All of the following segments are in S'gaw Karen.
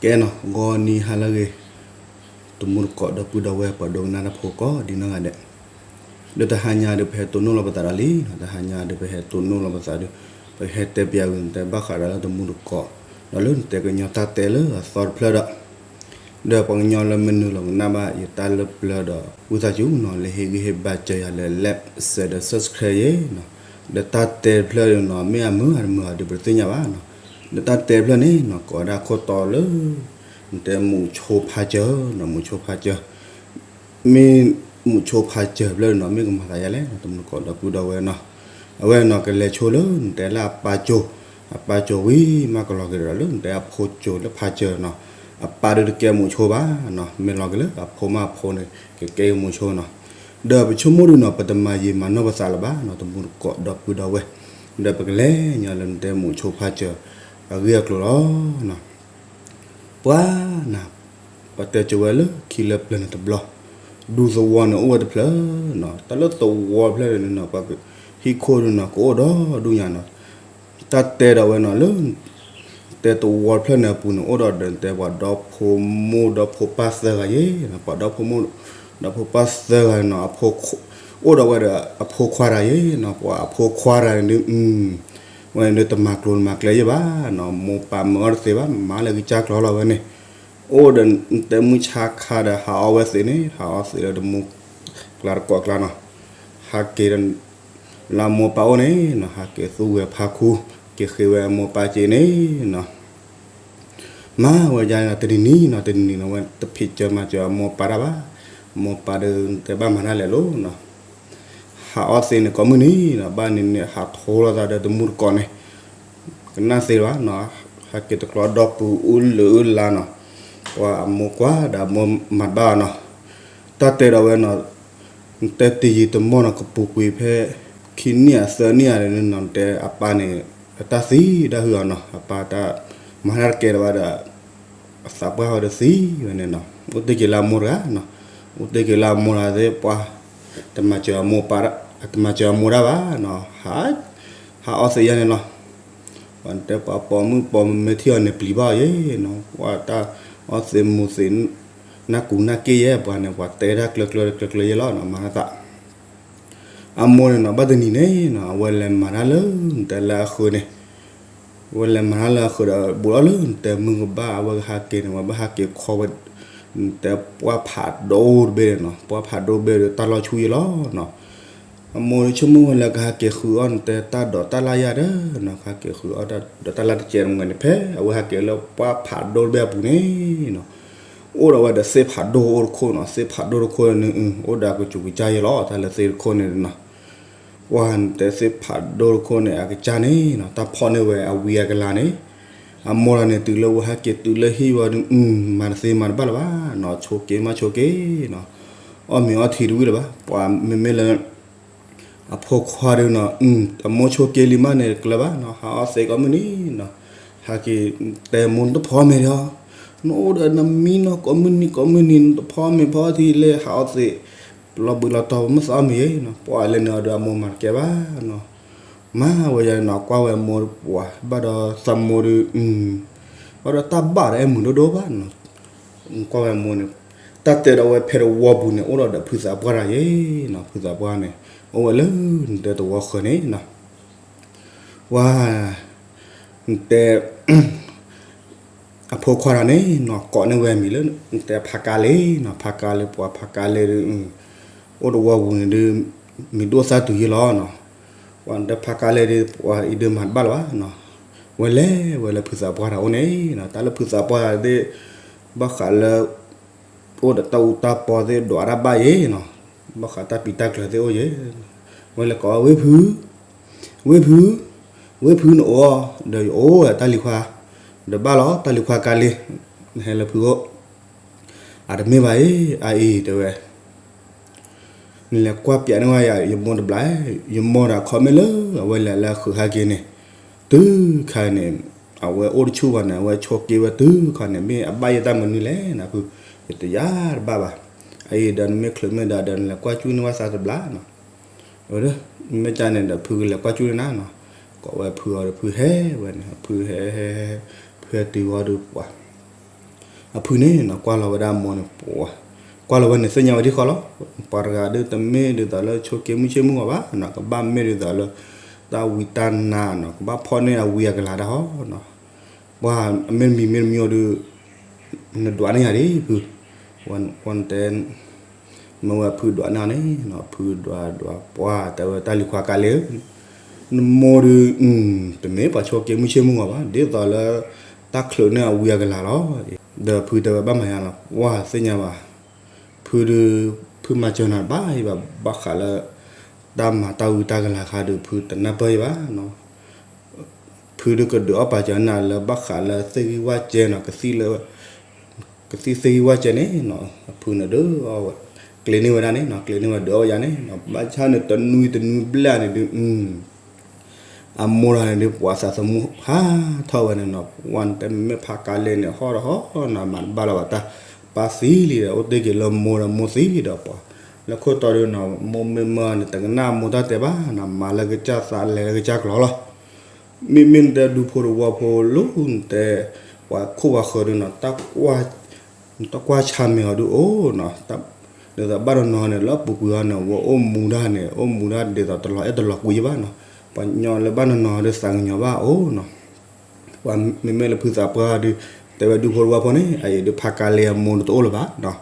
ကဲနီၤ ဂီၤနံၤဟါလၢအဂ့ၤ, တမူတကိးဒီပုၢ်ဒီဝဲၢ်ပှၤဒိကနၣ်တၢ်ဖိကိးဒ်နီၢ်ဂၤဒဲး, ဒီးတဟါညါဒီးပဟဲတိၢ်နီၣ်လီၤပသးဒီးလံနီၤ, တဟါညါဒီးပဟဲတိၢ်နီၣ်လီၤပသးဒီး ပဟဲတဲပျးဝံၤနတဲဘၣ်ဃးဒီးလၢတမူတကိး, ဒီးလၢနတဲကညီတၢ်တဲလၢအသီတဖျၢၣ်ဒီး ဒီးပှၤကညီလၢမနုၤလီၤကနၣ်ဘၣ်ယတၢ်လၢပျၢၤဒီး ဝံသးစူၤနီၤ လဲၤဟ့ၣ်ဂံၢ်ဟ့ၣ်ဘါစၢၤယၤလၢ like share ဒီး subscribe ယဲနီၤ, ဒီးတၢ်တဲတဖျၢၣ်နီၤ မ့ၢ်အမုာ်အတမုာ်အီၤဒီးပတသ့ၣ်ညါဘၣ်နီၤ, ဒီးတၢ်တဲတဖျၢၣ်န့ၣ်နီၤ ကိးဝဲဒၣ်ခိၣ်တီလၢ နတဲမူးဆိဖးစၢၤနီၤ မူးဆိဖးစၢၤ မ့ၢ်မူးဆိဖးစၢၤတဖျၢၣ်နီၤ မ့ၢ်ကမၤသးယါလဲၣ်နီၤ တမူတကိးဒီပုၢ်ဒီဝဲၢ်နီၤ, အဝဲနီၤကလဲၤဆိလၢနတဲလၢအပၢ်စိၤ, အပၢ်စိၤဝံၤမးကလီၤက့ၤဒီးလၢနတဲအဖိစိၤလၢဖးစၢၤနီၤ, အပၢ်ဒုးတကဲမူးဆိဘၣ်နီၤ မ့ၢ်လီၤက့ၤလၢအဖိမးအဖိန့ၣ် ကကဲက့ၤမူးဆိနီၤ, ဒီးပဆိကမိၣ်ဒုးနီၤ ပတမၤယံာ်မၤနီၢ်ပသးလၢၤဘၣ်နီၤ တမူတကိးဒီပုၢ်ဒီဝဲၢ်, ဒီးပကလဲၤညါလၢနတဲမူးဆိဖးစၢၤ အဂ့ၢ်အကျိၤလီၤနီၤ ပှၤနၤ, ပှၤတဲကၠိဝဲလၢခံလၢပျၢၤန့ၣ်တဘျီ, ဒူသဝီန့ၣ်အိၣ်ဝဲတဖျၢၣ်နီၤ, တၢ်လၢသဝီတဖျၢၣ်န့ၣ်နီၤ ပှၤဟံၣ်ခိၣ်ဒုးနီၤ ကအိၣ်ဒီဒူၣ်ညါနီၤ, တၢ်တဲဒီးဝဲနီၤလၢ တဲသဝီတဖျၢၣ်န့ၣ်အပူၤန့ၣ် အိၣ်ဒီးဒီးတဲပှၤဒီဖိမိၢ်ဒီဖိပၢ်သၢဂၤယဲ, ပှၤဒီဖိမိၢ် ဒီဖိပၢ်သၢဂၤနီၤ အိၣ်ဒီးဝဲဒီးအဖိခွါတဂၤယဲနီၤ, ပှၤအဖိခွါတဂၤန့ၣ်ဒုး ဝဲန့ၣ်ဒုးတမၤကျိၤတမၤကျဲယဲဘၣ်နီၤ, မိၢ်ပၢ်မၢအီၤတသ့ဘၣ် မၤလၢကစၢ်ကျီလီၤဝဲန့ၣ်, အိၣ်ဒီးတဲမုၢ်ဆါခါဒီးဟးအီၣ်ဝဲသ့ၣ်န့ၣ် ဟးအီၣ်သ့ၣ်လၢတမူကျါတကိးကျါနီၤ, ဟးက့ၤဒီး လၢမိၢ်ပၢ်အိၣ်န့ၣ်နီၤ ဟးက့ၤသူဝဲဖါခူ က့ၤဃ့ဝဲမိၢ်ပၢ်စ့န့ၣ်နီၤ မၤဝဲဒ်န့ၣ်နီၤ တနံၤနံၤနီၤ တနံၤနံၤနီၤ ဝဲတဖံးစၢၤမၤစၢၤအမိၢ်ပၢ်တၢ်ဘၣ်, မိၢ်ပၢ်ဒီးတဲဘၣ်မၤတၢ်လဲၣ်လိၤနီၤ, ဟးအီၣ်သ့ၣ်န့ၣ်ကိးမုၢ်နံၤနီၤ ဘၣ်န့ၣ်န့ၣ် ဟးထိလီၤသးဒီးတမူတကိးန့ၣ် ကနၣ်သ့ဘၣ်နီၤ, ဟးက့ၤတကျီဒီပူၤအူလၢအူလါနီၤ, ပှၤအမိၢ်ကွၢ်ဒီးအမိၢ်မၤတဘၣ်နီၤ, တၢ်တဲဒီးဝဲနီၤ နတဲတယံာ်တမီၢ်နီၤ ကပူၤကွံာ်ဖဲ ခံနံၣ်ဧါသၢနံၣ်ဧါန့ၣ်နီၤ နတဲအပၢ်န့ၣ် အတၢ်သံဒၣ်ဟုၣ်အီၤနီၤ အပၢ်တၢ်မၤတၢ်တကဲလၢၤဘၣ်ဒီး အသးပှၢ်ဝဲဒီးသံဝဲန့ၣ်နီၤ အိၣ်တ့ၢ်က့ၤလၢအမိၢ်တဂၤနီၤ အိၣ်တ့ၢ်က့ၤလၢအမိၢ်တဂၤသ့ၣ်ပှၤ တမၤစၢၤအမိၢ်ပၢ် တမၤစၢၤအမိၢ်တၢ်ဘၣ်နီၤ ဟးအီၣ်သ့ၣ်ယါန့ၣ်လီၤ ပှၤတဲပှၤပိာ်မုၣ်ပိာ်မုၣ်မ့ၢ်ထံၣ်အီၤန့ၣ်ပျံၤဘၣ်အီၤယဲနီၤ ပှၤတၢ်အီၣ်သ့ၣ်မူၤသ့ၣ် နၢ်ကူနၢ်က့ၣ်ယဲ ပှၤန့ၣ် ပှၤတဲတၢ်ကျၢၤကျၢၤကျၢၤကျၢၤယဲလီၤနီၤ မၤတၢ်သး အမိၢ်န့ၣ်နီၤ ဘၣ်တနံၤန့ၣ်နီၤ အဝဲလဲၤမၤတၢ်လၢ နတဲလၢအဃၢၤန့ၣ် အဝဲလဲၤမၤတၢ်လၢအဃၢၤဒီး ဘူးထီၣ်လၢနတဲမုၢ်ကဘၣ် အဝဲကဟးက့ၤန့ၣ် ဝဲဘၣ်ဟးက့ၤခီဝဲ နတဲပှၢ်ဖးဒိၣ်တဘ့ၣ်န့ၣ်နီၤ ပှၢ်ဖးဒိၣ်တဘ့ၣ်ဒီးတၢ်လီၤဆူယဲလီၤနီၤ အမိၢ်ဆိကမိၣ်ဝဲလၢကဟးက့ၤဃုအီၣ်နတဲတၢ်ဒိးတၢ်လၢ်ယါဒီးနီၤ ကဟးက့ၤဃုအီၣ်တၢ်ဒိးတၢ်လၢ်တကဲးတမှဲၤန့ၣ် ဖဲအဝဲဟးက့ၤလၢပှၢ်ဖးဒိၣ်တဘ့ၣ်အပူၤန့ၣ်နီၤ အိၣ်ဒီးဝဲဒီးသ့ၣ်ဖးဒိၣ်အိၣ်တခိၣ်နီၤ သ့ၣ်ဖးဒိၣ်တခိၣ်န့ၣ် အိၣ်ဒီးအကစူၤကစၢ်ယဲလီၤ တၢ်လၢသ့ၣ်တခိၣ်န့ၣ်နီၤ ပှၢ်နတဲသ့ၣ်ဖးဒိၣ်တခိၣ်န့ၣ် အကစၢ်န့ၣ်နီၤ တၢ်ဖီၣ်န့ၢ်ဝဲအဝံအကလၤန့ၣ် အမိၢ်တဂၤန့ၣ် တုၤလၢဝဲဟဲက့ၤတုၤလၢဟံၣ်ဝဲဒီး မၤတသ့မၤတဘၣ်လၢၤဘၣ်နီၤ ဆိးက့မးဆိးက့နီၤ အီၣ်မ့ၤအီထံတဝံၣ်လၢၤဘၣ် ပှၤမ့မ့ၢ်လၢ အဖိခွါဒုးနီၤ အမိၢ်ဆိးက့လံမးန့ၣ်တကျၢၤဘၣ်နီၤ ဟးအီၣ်သ့ကိးမုၢ်နံၤနီၤ ဟဲက့ၤတဲမိၢ်နတဖီမ့ၤဒီး နအိၣ်ဒီးနမံနီၤကိးမုၢ်နံၤကိးမုၢ်နံၤ နတဖီမ့ၤဖီထံလၢဟးအီၣ်သ့ လီၤဘှံးလီၤတီၤမ့ၢ်သးအီၣ်မ့ၤနီၤ ပှၤလဲၤနုာ်အီၤဒီးအမိၢ်မၤတကဲဘၣ်နီၤ မၤဝဲယါန့ၣ်နီၤ ကွၢ်ဝဲအမိၢ်ပှၤ ဘၣ်ဒီးသးမိၢ်ဒုး ဘၣ်ဒီးတၢ်ဘၣ်ဒီးအဲၣ်မုာ်ဒိၣ်ဒိၣ်ဘၣ်နီၤ ကွၢ်ဝဲအမိၢ်န့ၣ် တၢ်တဲဒီးဝဲဖဲတဝီပူၤန့ၣ် အိၣ်ဒီးဒီးဖုသးပှၢ်တဂၤယဲနီၤ ဖုသးပှၢ်န့ၣ် အိၣ်ဝဲလၢနတဲတဝီဃၢၤန့ၣ်နီၤ ပှၤ နတဲ အဖိခွါတဂၤန့ၣ်နီၤ ကိးန့ၢ်ဝဲအမံၤလၢ နတဲဖးကါလ့နီၤ ဖးကါလ့ ပှၤဖးကါလ့ဒီး အိၣ်တဝီပူၤန့ၣ်ဒီး မံၤဒိၣ်သၣ်တုၤယဲလီၤနီၤ ပှၤနတဲဖးကါလ့ဒီး ပှၤအံၤဒီးမၤတဘၣ်လၢၤဘၣ်နီၤ ဝဲလဲၤဝဲလၢဖုသးပှၢ်တဂၤအိၣ်န့ၣ်နီၤ တၢ်လၢဖုသးပှၢ်တဂၤသ့ၣ် ဘၣ်ဃးလၢ အိၣ်ဒီးတၢ်အူတၢ်ပီသ့ၣ်ဒွးတၢ်ဘၣ်ယဲနီၤ ဘၣ်ဃးတၢ်ပံးတၢ်ကျၢၤသ့ၣ်အိၣ်ယဲ ဝဲလဲၤကိးဝဲ ဝ့ၢ်ဖု ဝ့ၢ်ဖု ဝ့ၢ်ဖုနအိၣ်အီၤ ဒီးယအိၣ်တၢ်လံၤခွါ ဒီးဘၣ်လီၤတၢ်လံၤခွါကါလ့ နဟဲလၢဖုအိၣ် အတမ့ၢ်ဘၣ်အံၤ အအံၤတဲဝဲ နလဲၤကွၢ်ပျးန့ၢ်ဝဲယၤ ယမိၢ်တဘျီ ယမိၢ်ဒီးအခီမ့ၢ်လၢ အဝဲလဲၤလၢအဃုာ်ဟဲက့ၤန့ၣ် တုၤခါန့ၣ် အဝဲအိၣ်တဆူၣ်ဘၣ်န့ၣ် အဝဲဆိးက့ဝဲတုၤခါန့ၣ် မ့ၢ်အဘၣ်ယဲတၢ်မနုၤလဲၣ်နၤဖု ယတယါတဘၣ်ဘၣ် အအံၤဒီးနမ့ၢ်ချုးမ့ၢ်ဒီး ဒီးနလဲၤကွၢ်ကၠူၣ်န့ၢ်ဘၣ်သးတဘျီနီၤ မ့ၢ်ကၠၢ်န့ၣ်ဒီးဖုကလဲၤကွၢ်ကၠူၣ်န့ၢ်နၤနီၤ ကိးဝဲဖုအီၤဒီးဖုဟဲဝဲန့ၣ် ဖုဟဲ ဖုဟဲတုၤဝဲဒီးပှၤ အဖုန့ၣ်နီၤ ကွၢ်လီၤဝဲဒၣ်အမိၢ်န့ၣ် ပှၤကွၢ်လီၤဝဲန့ၣ် သ့ၣ်ညါဝဲဒၣ်ဃီလီၤ. ပှၤတဂၤဒုးတမ့ၢ်ဒ်သိးလၢဆိးက့မုၢ်ဆ့ၣ်မုၢ်ဂီၤဘၣ်နီၤ, ကဘၣ်မ့ၢ်ဒ်သိးလၢ တၢ်ဝံတၢ်နါနီၤ, ကဘၣ်ဖီၣ်န့ၢ်အဝံအကလၤတၢ်ဟီနီၤ. ပှၤမ့ၢ်တမံၤမ့ၢ်တမံၤအီၤဒုး နဒွးန့ၢ်ယၤဒ်ဖု, ဝဲ မ့ၢ်ဝဲဖုဒွးန့ၢ်အီၤန့ၣ်နီၤ, ဖုဒွးဒွးပှၢ် တဲဝဲတၢ်လံၤခွါကါလ့ဧၢ, နမိၢ်ဒုး တမ့ၢ်ပှၤဆိးက့မုၢ်ဆ့ၣ်မုၢ်ဂီၤဘၣ်, ဒ်သိးလၢ တၢ်ချုးန့ၢ်အဝံအကလၤလီၤ. ဒီးဖုတဲဝဲဘၣ်မၤယါလီၤ, ပှၢ်သ့ၣ်ညါဘၣ်, ဖုဒုး ဖုမၤစၢၤနၤတဘၣ်အံၤဘၣ်, ဘၣ်ဃးလၢ တၢ်မၤတၢ်ဝံတၢ်ကလၤခါဒုး ဖုတနၢ်ပၢၢ်အံၤဘၣ်နီၤ. ဖုဒုးကဒုးအီၣ်ပာ်စၢၤနၤလၢဘၣ်ဃးလၢသ့ၣ်ဂံၢ်ဝၣ်စဲနီၤ, ကသံၣ်လၢ ကသံၣ်သ့ၣ်ဂံၢ်ဝၣ်စဲန့ၣ်နီၤ, အဖုန့ၣ်ဒုးအီၣ်ဝဲ ကျ့ၤန့ၢ်ဝဲဒၣ်န့ၣ်နီၤ, ကျ့ၤန့ၢ်ဝဲဒုးအီၣ်ဝဲယါန့ၣ်နီၤ, ဘၣ်ဆၣ်န့ၣ်တနွံတနွံဘျဲၣ်န့ၣ်ဒုး အမိၢ်တဂၤန့ၣ်ဒုး ပှၤသးသမူဟးထီၣ်ဝဲန့ၣ်နီၤ, ပှၤန့ၣ်တမ့ၢ်ဖးကါလ့န့ၣ်ဟီၣ်ဒီးဟီၣ်နီၤ, မၤတဘၣ်လၢၤဘၣ်တၢ်, ပၢ်သံလံဒီး အိၣ်တ့ၢ်က့ၤလၢမိၢ်ဒီးမိၢ်သံဒီးပှၤ, လၢခိၣ်တီဒုးနီၤ, မိၢ်မ့ၢ်မၢန့ၣ် တကနၣ်မိၢ်တၢ်တဲဘၣ်နီၤ, မၤလၢကစၢ်သးလဲၤလၢကစၢ်ကျိၤလီၤ. မ့မ့ၢ်နတဲဒူဖိတဝီဖိလၢနတဲ ပှၤခိၣ်ပှၤဃၢၤဒုးနီၤ, တၢ်ကွၢ်ဆါမဲာ်အီၤဒုးအိၣ်နီၤ, ဒ်သိးဘၣ်နီၤနီၤန့ၣ် လၢအပူၤကွံာ်အီၤန့ၣ် ဝဲအိၣ်မူဒၣ်န့ၣ် အိၣ်မူဒၣ်ဒ်သိးတလီၤအဲၣ်တလီၤကွံဘၣ်နီၤ, ပှၤကညီလၢဘၣ်နီၤနီၤဒုးသးကညီၤဘၣ်အိၣ်နီၤ. ပှၤမ့မ့ၢ်လၢဖုသးပှၢ်ဒုး တဲဝဲဒူဖိတဝီဖိန့ၣ် အအံၤဒုးဖးကါလ့အမိၢ်ဒုးတအိၣ်လၢၤဘၣ်နီ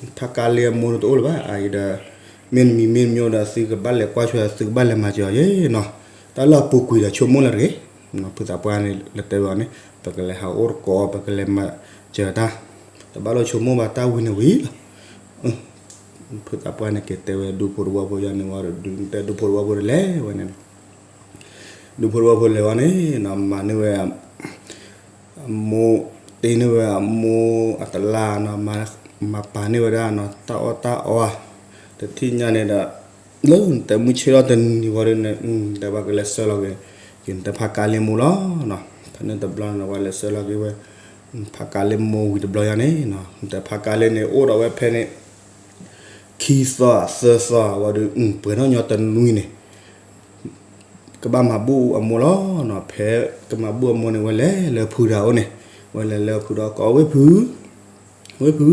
ၤ, ဖးကါလ့အမိၢ်ဒုးတအိၣ်လၢၤဘၣ်, အအံၤဒီး မ့ၢ်နမံၤမ့ၢ်နမံၤဒီး သုကဘၣ်လဲၤကွၢ်ဆွဲ သုကဘၣ်လဲၤမၤစၢၤအီၤယဲနီၤ, တၢ်လၢအပူၤကွံာ်ဒီးဆိကမိၣ်လၢတဂ့ၤ, ဖုသးပှၢ်န့ၣ် လဲၤတဲဝဲအီၤန့ၣ် ပကလဲၤဟးအိၣ်တကိး ပကလဲၤမၤစၢၤတၢ်, တဘၣ်လိၣ်ဆိကမိၣ်ဘၣ်တၢ်ဝံၤန့ၣ်ဝံၤလီၤ. ဖုသးပှၢ်န့ၣ်က့ၤတဲဝဲဒူဖိတဝီဖိယါန့ၣ်ဝံၤဒီး ဒူတဲဒူဖိတဝီဖိန့ၣ်လဲၤဝဲန့ၣ်နီၤ, ဒူဖိတဝီဖိလဲၤဝဲန့ၣ်နီၤ မၤန့ၢ်ဝဲ အမိၢ် တ့န့ၢ်ဝဲအမိၢ်အတလါနီၤ, မၤပာ်န့ၢ်ဝဲဒၣ်နီၤ တၢ်အီၣ်တၢ်အီဧါ, တထံၣ်ညါန့ၣ်ဒီး လၢနတဲမုၢ်ဆ့ၣ်ထီၣ်တနံၤဝံၤဒီး နတဲပှၤကလဲၤဆှၢလီၤက့ၤ က့ၤနတဲဖးကါလ့မိၢ်လီၤနီၤ, ဖဲန့ၣ်တဘျီန့ၣ် ပှၤလဲၤဆှၢလီၤက့ၤဝဲ ဖးကါလ့မိၢ်ဝံၤတဘျီယါန့ၣ်နီၤ, နတဲဖးကါလ့န့ၣ် အိၣ်ဒီးဝဲဖဲန့ၣ် ခံသီသၢသီဝံၤဒီး ပှဲၤထီၣ်ညီတနွံန့ၣ် ကဘၣ်မၤဘူၣ်အမိၢ်လီၤနီၤ, ဖဲကမၤဘူၣ်အမိၢ်န့ၣ် ဝဲလဲၤလၢဖုဒီးအအိၣ်န့ၣ်, ဝဲလဲၤလၢဖုဒီးကိး ဝ့ၢ်ဖု, ဝ့ၢ်ဖု,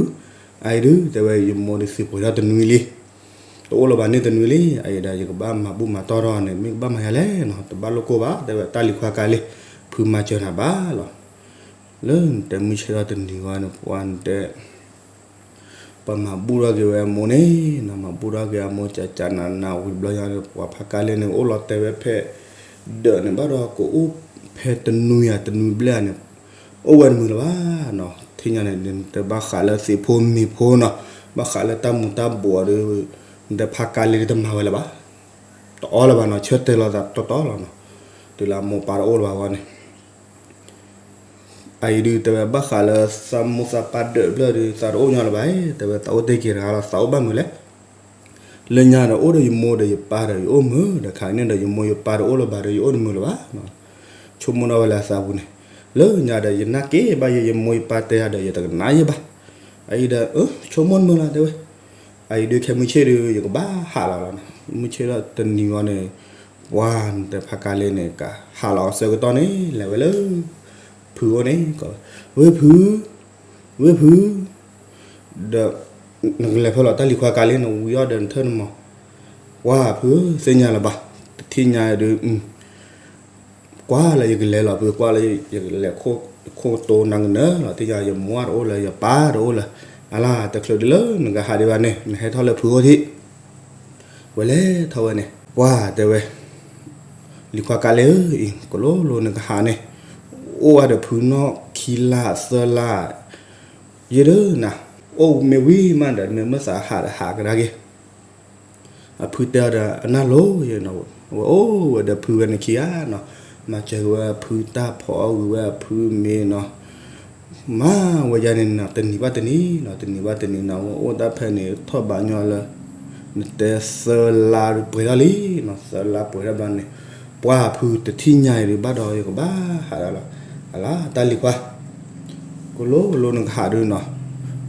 အအံၤဒုး တဲဝဲ ယမိၢ်ဒုးသံပှဲၤထီၣ်တနွံလံ, တအိၣ်လၢၤဘၣ်န့ၣ်တနွံလံ, အအံၤဒီးယကဘၣ်မၤဘူၣ်မၤတီၢ်ထီၣ်န့ၣ် မ့ၢ်ကဘၣ်မၤယါလဲၣ်နီၤ, တဘၣ်လိၣ်ကိၢ်ဘၣ်, တဲဝဲတၢ်လံၤခွါကါလ့, ဖုမၤစၢၤနၤဘၣ်လီၤ. လၢနတဲမုၢ်ဆ့ၣ်ထီၣ်တနံၤဝံၤန့ၣ် ပှၤနတဲ ပှၤမၤဘူၣ်ထီၣ်က့ၤဝဲအမိၢ်န့ၣ်နီၤ, မၤဘူၣ်ထီၣ်က့ၤအမိၢ် ကကနးနးဝံၤတဘျီညါန့ၣ် ပှၤဖးကါလ့န့ၣ် အိၣ်လီၤတဲာ်ဝဲဖဲ ဒၢးန့ၣ်ဘၣ်ဒီး ကအိၣ်ဖဲတနွံဧါ တနွံဘျဲၣ်ဧါန့ၣ် အိၣ်ဝဲတမုာ်လၢၤဘၣ်နီၤ, ထံၣ်ညါန့ၣ် နတဲဘၣ်ဃးလၢသံးဖိမံၤဖိနီၤ, ဘၣ်ဃးလၢတၢ်မူၤတၢ်ဘှီးဒီး နတဲဖးကါလ့တမၤဝဲလၢၤဘၣ်, တအီၣ်လၢၤဘၣ်နီၤ, ဆၢတဲာ်လီၤသးတီတီလီၤနီၤ, တုၤလၢအမိၢ်ပၢ်တအိၣ်လၢၤဘၣ်ဝဲန့ၣ် အအံၤဒုး တဲဝဲဘၣ်ဃးလၢသးမိၢ်သးပၢ်ဒၢးဘျၢၣ်ဒုး သးတအိၣ်ညီလၢၤဘၣ်, တဲဝဲသးအိၣ်တ့ၢ်က့ၤတဂၤလီၤ, သးအိၣ်ဘၣ်မုာ်လဲၣ်, လၢညါဒီးအိၣ်ဒီးယမိၢ်ဒီးယပၢ်ဒီးယအိၣ်မုာ်, ဒီးခါန့ၣ်ဒီးယမိၢ်ယပၢ်တအိၣ်လၢၤဘၣ်ဒီးယအိၣ်တမုာ်လၢၤဘၣ်, ဆိကမိၣ်ထီၣ်ဝဲလၢအသးပူၤန့ၣ်, လၢညါဒီးယနာ်က့ၤဘၣ်ယဲ ယမိၢ်ယပၢ်တဲယၤဒီး ယတကနၣ်ယဲဘၣ်, အအံၤဒီး ဆိကမိၣ်တမုာ်လီၤ တဲဝဲ အအံၤဒုးခဲမုၢ်ဆ့ၣ်ဒုး ယကဘၣ်ဟးလီၤလီၤနီၤ, မုၢ်ဆ့ၣ်ထီၣ်တနံၤဝံၤန့ၣ် ပှၤနတဲဖးကါလ့န့ၣ် ကဟးလီၤအဆၢကတီၢ်န့ၣ် လဲၤဝဲလၢ ဖုအိၣ်န့ၣ် ကိးဝဲ ဝ့ၢ်ဖု, ဝ့ၢ်ဖု, ဒီး နကလဲၤဖဲလဲၣ် တၢ်လံၤခွါကါလ့န့ၣ် ဝံၤအီၣ်ဒီးနထၢၣ်နမီၤ, ပှၤဖု သ့ၣ်ညါလၢၤဘၣ်, တထံၣ်ညါဒုး ကွၢ်လၢယကလဲၤလီၤဖု, ကွၢ်လၢယကလဲၤခိၣ်တိနၤကနၢၤလီၤ, ထံၣ်ညါယမိၢ်တအိၣ်လၢၤ ယပၢ်တအိၣ်လၢၤ, အလါတချုးဒုးလၢနကဟးဒံးဘၣ်န့ၣ် နဟဲထီၣ်လၢဖုအိၣ်ထံး, ဝဲလဲၤထီၣ်ဝဲန့ၣ် ပှၤတဲဝဲ လံၤခွါကါလ့ဧၢအံၤ ကလိလိနကဟးန့ၣ် အိၣ်ဝဲဒီးဖုနီၢ်ခံလါသၢလါ, ယဲဒၣ်နၤ အိၣ်မ့ၢ်ဝံၤမးဒီး မ့ၢ်မ့ၢ်သးဟးဒီးဟးကဒါက့ၤ အဖုတဲအီၤဒီး အနၢ်လိၤယဲနီၤ, ဝဲအိၣ်ဝဲဒီးဖုဝဲန့ၣ်ခံဂၤနီၤ, မၤစၢၤဝဲအဖုတၢ်ဖီအီၣ်ဂ့ၤဝဲအဖုမ့ၤနီၤ, မၤဝဲယါန့ၣ်နီၤ တနံၤဘၣ်တနံၤနီၤ, တနံၤဘၣ်တနံၤနီၤ, ဝဲအိၣ်တၢ်ဖဲန့ၣ် ထီၣ်ဘးညီလၢ နတဲသၢလါပှဲၤထီၣ်လံနီၤ, သၢလါပှဲၤထီၣ်ဘျီန့ၣ် ပှၤဖုတထံၣ်ညါအံၤဒုး ဘၣ်ဒီးယကဘၣ်ဟးဒီးလီၤ, အလါတၢ်လံၤခွါ ကလိလိနကဟးဒုးနီၤ,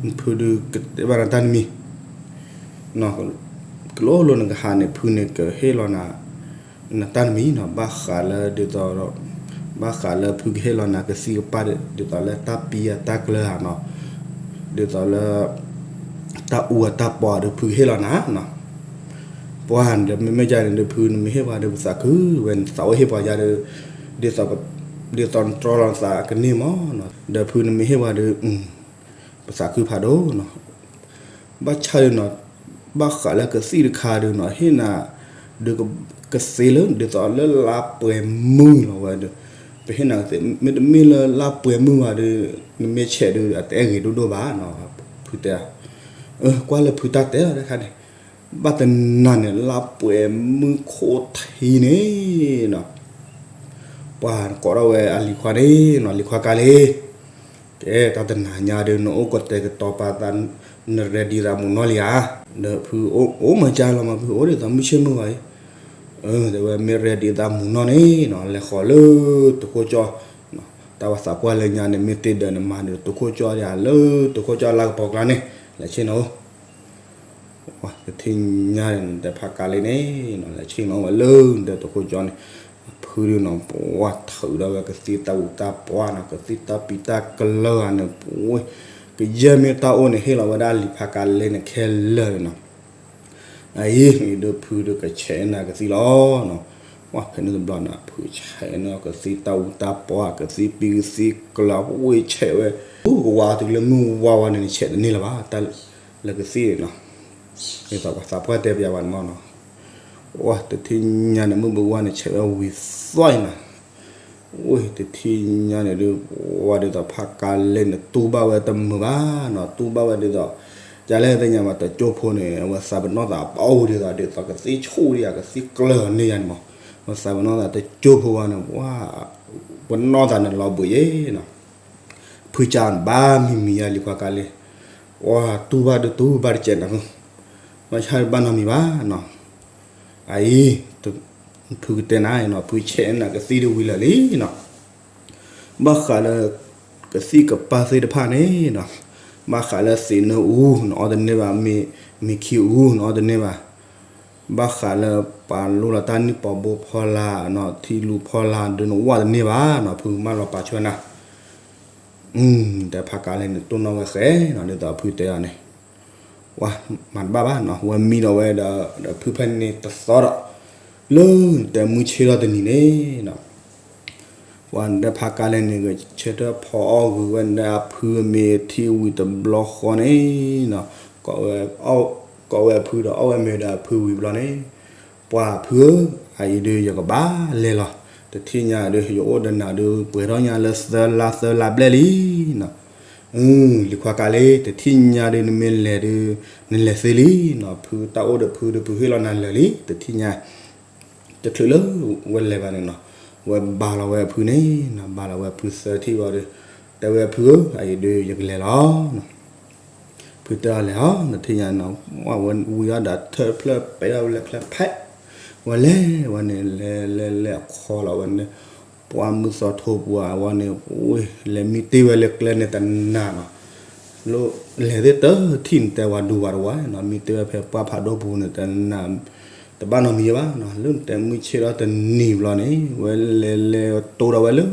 နဖုဒုးကတဲဘၣ်နတၢ်တမံၤ, ကလိလိနကဟးန့ၣ် ဖုန့ၣ်ကဟ့ၣ်လီၤနၤ နတၢ်တမံၤနီၤ, ဘၣ်ဃးလၢဒ်သိး ဘၣ်ဃးလၢဖုကဟ့ၣ်လီၤနၤကသံၣ်ကပၢ်ဒ်သိးလၢတၢ်ပံအတၢ်ကျၢၤဧါနီၤ, ဒ်သိးလၢ တၢ်အူအတၢ်ပီဒီးဖုကဟ့ၣ်လီၤနၤနီၤ. ပှၤဒီးမ့မ့ၢ်ယၤန့ၣ်ဒီး ဖုနမ့ၢ်ဟ့ၣ်ပှၤဒီး ပသးခုဝဲ, နသးအိၣ်ဟ့ၣ်ပှၤယၤဒီး ဒ်သိးနတြီလီၤနသးကန့ၢ်မးနီၤ. ဒီးဖုနမ့ၢ်ဟ့ၣ်ပှၤဒီး ပသးခုဖးဒိၣ်နီၤ. ဘၣ်ဆၣ်ဒီးနီၤ, ဘၣ်ဃးလၢကသံၣ်တခါဒီးနီၤ, ဟ့ၣ်နၤဒီးကသ့လၢ ဒ်သိးလၢလါပှဲၤမုၢ်လီၤဝဲဒီး ပဟ့ၣ်နၤကသ့, မ့တမ့ၢ်လၢလါပှဲၤမုၢ်ဘၣ်ဒီး နမ့ၢ်ဆဲးဒီး အတအဲၣ်ဂ့ၤဒိၣ်ဒိၣ်ဘၣ်နီၤ. ဖုတဲ, ကွၢ်လၢဖုတၢ်တဲအီၤတခါန့ၣ်, ဘၣ်တနၤန့ၣ် လါပှဲၤမုၢ်ခိၣ်ထံန့ၣ်နီၤ, ပှၤကိးထီၣ်ဝဲအလံၤခွါန့ၣ်နီၤ, လံၤခွါကါလ့, ကဲ တၢ်တနၤညါဒီး နအိၣ်ကတဲာ်ကတီၤပာ်သး, နreadyသးမုၢ်နီၢ်လံဧါ. ဒီးဖုအိၣ်မၤကၢလီၤမး, ဖုအိၣ်ဒ်သိးမုၢ်ဆ့ၣ်မုၢ်ဂီၤအံၤ, တဲဝဲမ့ၢ်readyသးမုၢ်နီၢ်န့ၣ်နီၤ, လဲၤဃီၤလၢတခိၣ်ကၠီ, တၢ်ပှၤသးပှၢ်လၢညါန့ၣ် မ့ၢ်တ့ၢ်ဒီးနမၤဒီးတခိၣ်ကၠီဒံးဧါ, လၢတခိၣ်ကၠီလၢကပီၤကျါန့ၣ် လဲၤဆ့ၣ်နီၤအိၣ် တထံၣ်ညါန့ၣ် နတဲဖးကါလ့န့ၣ်နီၤ, လဲၤဆ့ၣ်နီၤဝဲလၢနတဲတခိၣ်ကၠီန့ၣ်, ဖုဒုးနီၤ ပှၤထုးဒီးဝဲကသံၣ်တၢ်အူတၢ်ပီနီၤ, ကသံၣ်တၢ်ပံးတၢ်ကလၢၤဧါန့ၣ်, ပဝဲ ကယဲၢ်မ့ၢ်တၢ်အိၣ်န့ၣ် ဟ့ၣ်လီၤဝဲဒၣ်လံၤဖးကါလ့န့ၣ်ခဲလၢာ်န့ၣ်နီၤ. အအံၤ မ့ၢ်ဒီးဖုဒီးကဆဲးနၤကသံၣ်လီၤနီၤ. ပှၤဖဲန့ၣ်တဘျီန့ၣ် ဖုဆဲးန့ၣ်ကသံၣ်တၢ်အူတၢ်ပီ ကသံၣ်ပံးကသံၣ်ကလၢၤ ပဝဲဆဲးဝဲ, အိၣ်ကဝါတုၤလၢမုၢ်ဝါဝါန့ၣ် နဆဲးတန့ၢ်လၢၤဘၣ် တၢ်လၢကသံၣ်န့ၣ်နီၤ. ဒ်သိးပှၤသးပှၢ်တဲပယၤဘၣ်န့ၣ်မးနီၤ. ပှၤတထံၣ်ညါန့ၣ် မုၢ်ဘၣ်ဝါန့ၣ် ဆဲးဝဲဝံၤသွၣ်အံၤနီၤ. ဝဲတထံၣ်ညါန့ၣ်ဒုး ပှၤဒ်သိးဖးကါလ့န့ၣ် တူၢ်ဘၣ်ဝဲတမုာ်ဘၣ်နီၤ, တူၢ်ဘၣ်ဝဲဒ်သိး ကလဲၣ်သ့ၣ်ညါဘၣ် တကၠိဖိန့ၣ် အဝဲသးပနီၣ်သးပအီၣ်ဒ်သိး ဒ်သိးကသံၣ်ဆူၣ်ဒံးဧါ ကသံၣ်ကျၢၤန့ၢ်ယၤန့ၣ်မး, အဝဲသးပနီၣ်သးတကၠိဖိဝဲန့ၣ် ပှၤ ပနီၣ်သးန့ၣ်လီၤဘှံးယဲနီၤ. ဖုကါန့ၣ်ဘၣ်မံၤမံၤယါလံၤခွါကါလ့, ပှၤတူၢ်ဘၣ်ဒုးတူၢ်ဘၣ်တကဲးနီၤ, ဘၣ်ဆၣ်ဘၣ်နီတမံၤဘၣ်နီၤ. အအံၤ ဖုကတဲနၤနီၤ, ဖုဆဲးနၤကသံၣ်ဒုးဝံၤလၢာ်လံနီၤ. ဘၣ်ဃးလၢ ကသံၣ်ကပၢ်သ့ၣ်တဖၣ်န့ၣ်နီၤ, ဘၣ်ဃးလၢသ့ၣ်နၢအူ နအီၣ်တန့ၢ်ဘၣ်, မ့ၤခံအူ နအီၣ်တန့ၢ်ဘၣ်, ဘၣ်ဃးလၢပှၤလိလီၤတၢ်နံၣ်ပီဘိဖီလာ်နီၤ, ထံလူၤဖီလာ်ဒုးနဝၣ်တန့ၢ်ဘၣ်နီၤ, ဖုမၢလီၤပာ်ဆှၢနၤ. တဲဖးကါလ့န့ၣ်တိၢ်နီၣ်ဝဲဃဲနီၤ, ဒ်သိးဖုတဲအီၤန့ၣ် ပှၤမၤတဘၣ်ဘၣ်နီၤ, ဝဲမံဒီးဝဲဒီး ဒီးဖုဖဲန့ၣ်တသီဒီး လၢတဲမုၢ်ဆ့ၣ်ထီၣ်တနံၤန့ၣ်နီၤ, ပှၤတဲဖးကါလ့န့ၣ် ဂဲၤဆၢထၢၣ်ဖီအီၣ်ဂုာ်ဝဲဒၣ်အဖုအမ့ၤထံဝံၤတဘျီဃီန့ၣ်နီၤ, ကိးဝဲ ကိးဝဲအဖုဒီးအီၣ်ဝဲမ့ၤဒီးအဖုဝံၤဘျီန့ၣ်, ပှၤဖုဧၢ, အအံၤဒုးယကဘၣ်လဲၤလီၤ, တထံၣ်ညါဒုး ယအိၣ်ဒီးနၤဒုး ပှဲၤထီၣ်ညါလၢသၢလါသၢလါဘျဲၣ်လံနီၤ. လံၤခွါကါလ့ တထံၣ်ညါဒုး နမ့ၢ်လဲၤဒုး နလဲၤသ့လံနီၤ, ဖုတၢ်အိၣ်ဒီးဖုဒီး ဖုဟ့ၣ်လီၤနၤလၢာ်လံ, တထံၣ်ညါ တချုးလၢဝဲလဲၤဘၣ်န့ၣ်နီၤ, ဝဲဘါလီၤဝဲအဖုန့ၣ်နီၤ, ဘါလီၤဝဲအဖုသၢထံၣ်ဘျီဒီး တဲဝဲအဖုဧၢ, အအံၤဒုးယကလဲၤလီၤ ဖုတဲအီၤလဲၤအီၤ, နထံၣ်ညါနီၤ, ဝဲဝံၤအီၣ်ဒီးထၢၣ်ဖျၢၣ်ပဲအီၣ်လၢကျဲဖဲး, ဝဲလဲၤဝဲန့ၣ် လဲၤလဲၤလဲၤအခီလီၤဝဲန့ၣ်, ပှၤမုၢ်သီထိပှၤဝဲန့ၣ်, လဲၤမံတ့ၢ်ဝဲလၢကျဲန့ၣ်တနၤနီၤ, လၢလဲၤသ့ၣ်တထံၣ်န့ၣ် တဲဝဲဒူဝဲတဝဲနီၤ, မံတ့ၢ်ဝဲဖဲပှၢ်ဖးဒိၣ်ပူၤန့ၣ် တနၤ တဘၣ်နီတမံၤဘၣ်နီၤ, လၢတဲမုၢ်ဆ့ၣ်ထီၣ်တနံၤဘျီန့ၣ် ဝဲလဲၤလဲၤတိၢ်ဒီးဝဲလၢ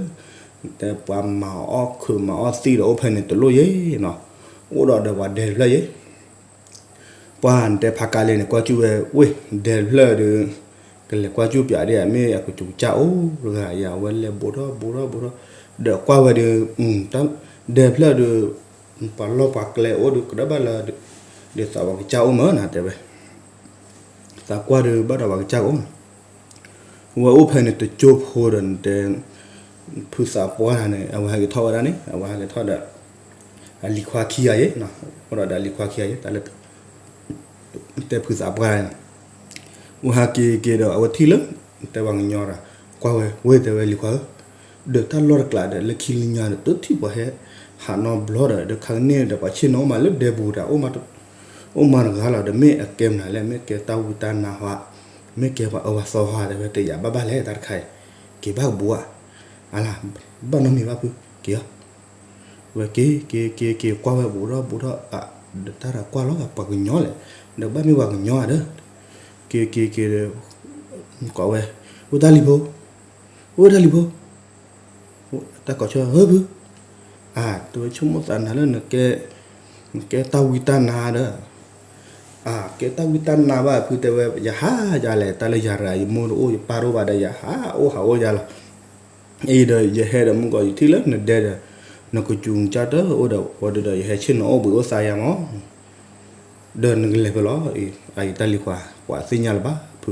တဲပှၤမၤအီၣ်ခုးမၤအီၣ်သံၣ်ဒီးအိၣ်ဖဲန့ၣ်တလိၣ်ယဲနီၤ, အိၣ်ဒီးဒီးပှၤဒဲတဖျၢၣ်ယဲ, ပှၤတဲဖးကါလ့န့ၣ် ကွၢ်ကၠူၣ်ဝဲ ဝ့ၢ် ဒဲတဖျၢၣ်ဒီး ကလဲၤကွၢ်ကၠူၣ်ပၠးဒ်မ့ၢ်အကစူးကစၢ်အိၣ်တဂၤယါ, ဝဲလဲၤဘူးထီၣ်ဘူးထီၣ်ဘူးထီၣ်, ဒီးကွၢ်ဝဲဒီး ဒဲတဖျၢၣ်ဒီး ပှၤလီၢ်ပှၤကျဲအိၣ်ဒီး ကဒီးဘၣ်လၢ ဒ်သိးပှၤကစၢ်အိၣ်မးနၤတဲဝဲ သးကွၢ်ဒီးဘၣ်ဒီးပှၤကစၢ်ကအိၣ်, ဝဲအိၣ်ဖဲန့ၣ်တကၠိဖိဒီးနတဲ, ဖုသးပှၢ်တဂၤန့ၣ် အဝဲဟဲက့ၤထီၣ်ဝဲဒၣ်န့ၣ် အဝဲဟဲက့ၤထီၣ်ဒီး အလံၤခွါခံဂၤယဲ, အိၣ်ဒီးဒီးအလံၤခွါခံဂၤယဲ တၢ်လၢ တဲဖုသးပှၢ်တဂၤန့ၣ်, ဝဲဟဲက့ၤက့ၤဒီးအဝဲထံၣ်လၢ တဲပှၤကညီဒီး ကွၢ်ဝဲ ဝဲတဲဝဲလံၤခွါဧၢ, ဒီးတၢ်လီၢ်တကျးဒီး လၢခံလၢညါဒီး တထံၣ်ပှၤဟဲ ဟးနီတဘျီဒီး ဒီးခါကန့ၣ်ဒီး ပှၤဆ့ၣ်နီၤအိၣ်မးလၢဒဲပူၤဒီး အိၣ်မးတဂၤလီၤဒီး မ့ၢ်အကဲမနုၤလဲၣ်, မ့ၢ်ကဲတၢ်ဝံတၢ်နါဟီ, မ့ၢ်ကဲပှၤအၢပှၤသီဟီ တဲဝဲ တယာ်ဘၣ်ဘၣ်လဲၣ် တၢ်တခါအံၤ, က့ၤဘၣ်ကဘူးဧါ, အလါ, ဘၣ်နီတမံၤဘၣ်ဖု, က့ၤအီၤ, ဝဲက့ၤက့ၤက့ၤက့ၤ ကွၢ်ဝဲဘူးထီၣ်ဘူးထီၣ်, ဒီးတၢ်တကွၢ်လီၤ ပှၤကညီလဲၣ်, ဒီးဘၣ်မ့ၢ်ပှၤကညီဧါဒီး, က့ၤက့ၤက့ၤဒီး ကိးဝဲ, အိၣ်တၢ်လံၤဖိ, အိၣ်တၢ်လံၤဖိ တၢ်ကိးဆၢ ဟၢဖု, အါ တဝဲဆိကမိၣ်သးနၤလၢနကဲ ကဲတၢ်ဝံတၢ်နါဒီး, အကဲတၢ်ဝံတၢ်နါဘၣ်ဖုတဲဝဲ ယဟးယၤလဲၣ်, တၢ်လၢယၤရၤ ယမိၢ်တအိၣ် ယပၢ်တအိၣ်ဘၣ်ဒီး ယဟးအိၣ်ဟးအိၣ်ယၤလီၤ. အံၤဒီးယဟဲဒီးမုၢ်ကီး ယထံၣ်လၢနဒဲဒီး နကစူၤကၢ်တအိၣ်ဒီး ဝံၤဒီးယဟဲဆ့ၣ်နီၤအိၣ်ဘှံးအိၣ်သါယၤမး, ဒီးနကလဲၤဖဲလဲၣ်, အံၤတၢ်လံၤခွါ ပှၤသ့ၣ်ညါလၢၤဘၣ်ဖု,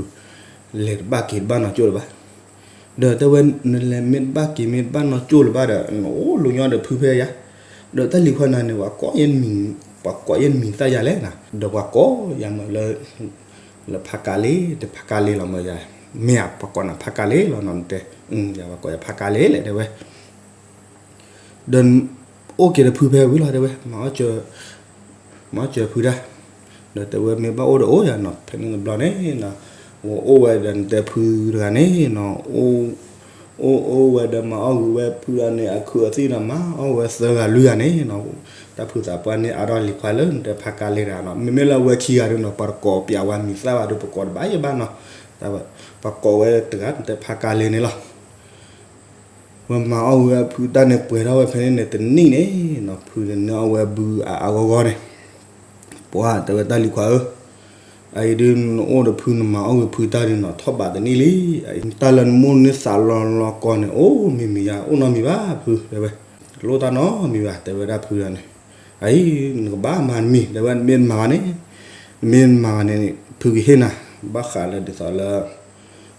လဲၤတဘၣ်က့ၤတဘၣ်နီၢ်ကၠိၣ်လၢၤဘၣ်. ဒီးတဲဝဲ နလဲၤမ့ၢ်တဘၣ်က့ၤမ့ၢ်တဘၣ်နီၢ်ကၠိၣ်လၢၤဘၣ်ဒီး နအိၣ်လူၤညီဒီးဖုဖဲယၤ, ဒီးတၢ်လံၤခွါနၤန့ၣ် ပှၤကိးယဲၢ်မံၤသၣ်ယၤလဲၣ်နၤ, ဒီးပှၤကိးယၤမးလၢ လၢဖးကါလ့, တဖးကါလ့လီၤမးယၤ, မ့ၢ်ဧါ ပှၤကိးနၤဖးကါလ့လီၤနီၤ နတဲ, ယၤပှၤကိးယၤဖးကါလ့လဲၣ်တဲဝဲ ဒီး အိၣ်က့ၤဒီးဖုဖဲဝံၤလီၤတဲဝဲ, မၤအီၣ်စၢၤဖုတၢ်, ဒီးတဲဝဲမ့ၢ်ဘၣ်အိၣ်ဒီးအိၣ်ယၤနီၤ ဖဲန့ၣ်တဘျီန့ၣ်နီၤ, ဝဲအိၣ်ဝဲဒီးနတဲဖုတဂၤန့ၣ်နီၤ, အိၣ်အိၣ်ဝဲဒီးမၤအီၣ်ဂ့ၤဝဲဖုတဂၤန့ၣ် အခုအသံၣ်နီၤ မၤအီၣ်ဝဲသၢဂၤလွံၢ်ဂၤန့ၣ်နီၤ, တၢ်ဖုသးပှၢ်န့ၣ်အါထီၣ်လံၤခွါလၢနတဲဖးကါလ့တဂၤနီၤ, မ့မ့ၢ်လၢအဝဲခံဂၤဒုနီၤ ပှၤတကိးပျးဝဲမံၤသၣ်ဘၣ်ဒီး ပကိးတဘၣ်ယဲၢ်ဘၣ်နီၤ, ပှၤကိးဝဲတဂၤနတဲဖးကါလ့န့ၣ်လီၤ. ဝဲမၤအီၣ်ဝဲဖုတၢ်န့ၣ် ပှဲၤထီၣ်ဝဲဖဲန့ၣ်န့ၣ် တနံၣ်န့ၣ်နီၤ ဖုန့ၣ်န့ၢ်အီၣ်ဝဲဘုအါအါဂီၢ်ဂီၢ်န့ၣ်, ပှၤတဲဝဲတၢ်လံၤခွါဧၢ, အအံၤဒုနအိၣ်ဒီးဖုနမၤအီၣ်ဂ့ၤဖုတၢ်ဒုနီၤ ထီၣ်ဘးတနံၣ်လံ, တၢ်လၢနမိၢ်နသးလီၤလီၤကီၢ်န့ၣ် အိၣ်မံၤမံၤယါ အိၣ်နီတမံၤဘၣ်ဖုတဲဝဲ, တလိၣ်တၢ်နီတမံၤဘၣ် တဲဝဲဒၣ်ဖုတဂၤန့ၣ်, အအံၤနကဘၣ်မၤတမံၤ တဲဝဲ နမ့ၢ်တမၤဘၣ်န့ၣ်, နမ့ၢ်တမၤဘၣ်န့ၣ် ဖုကဟ့ၣ်နၤ, ဘၣ်ဃးလၢဒ်သိးလၢ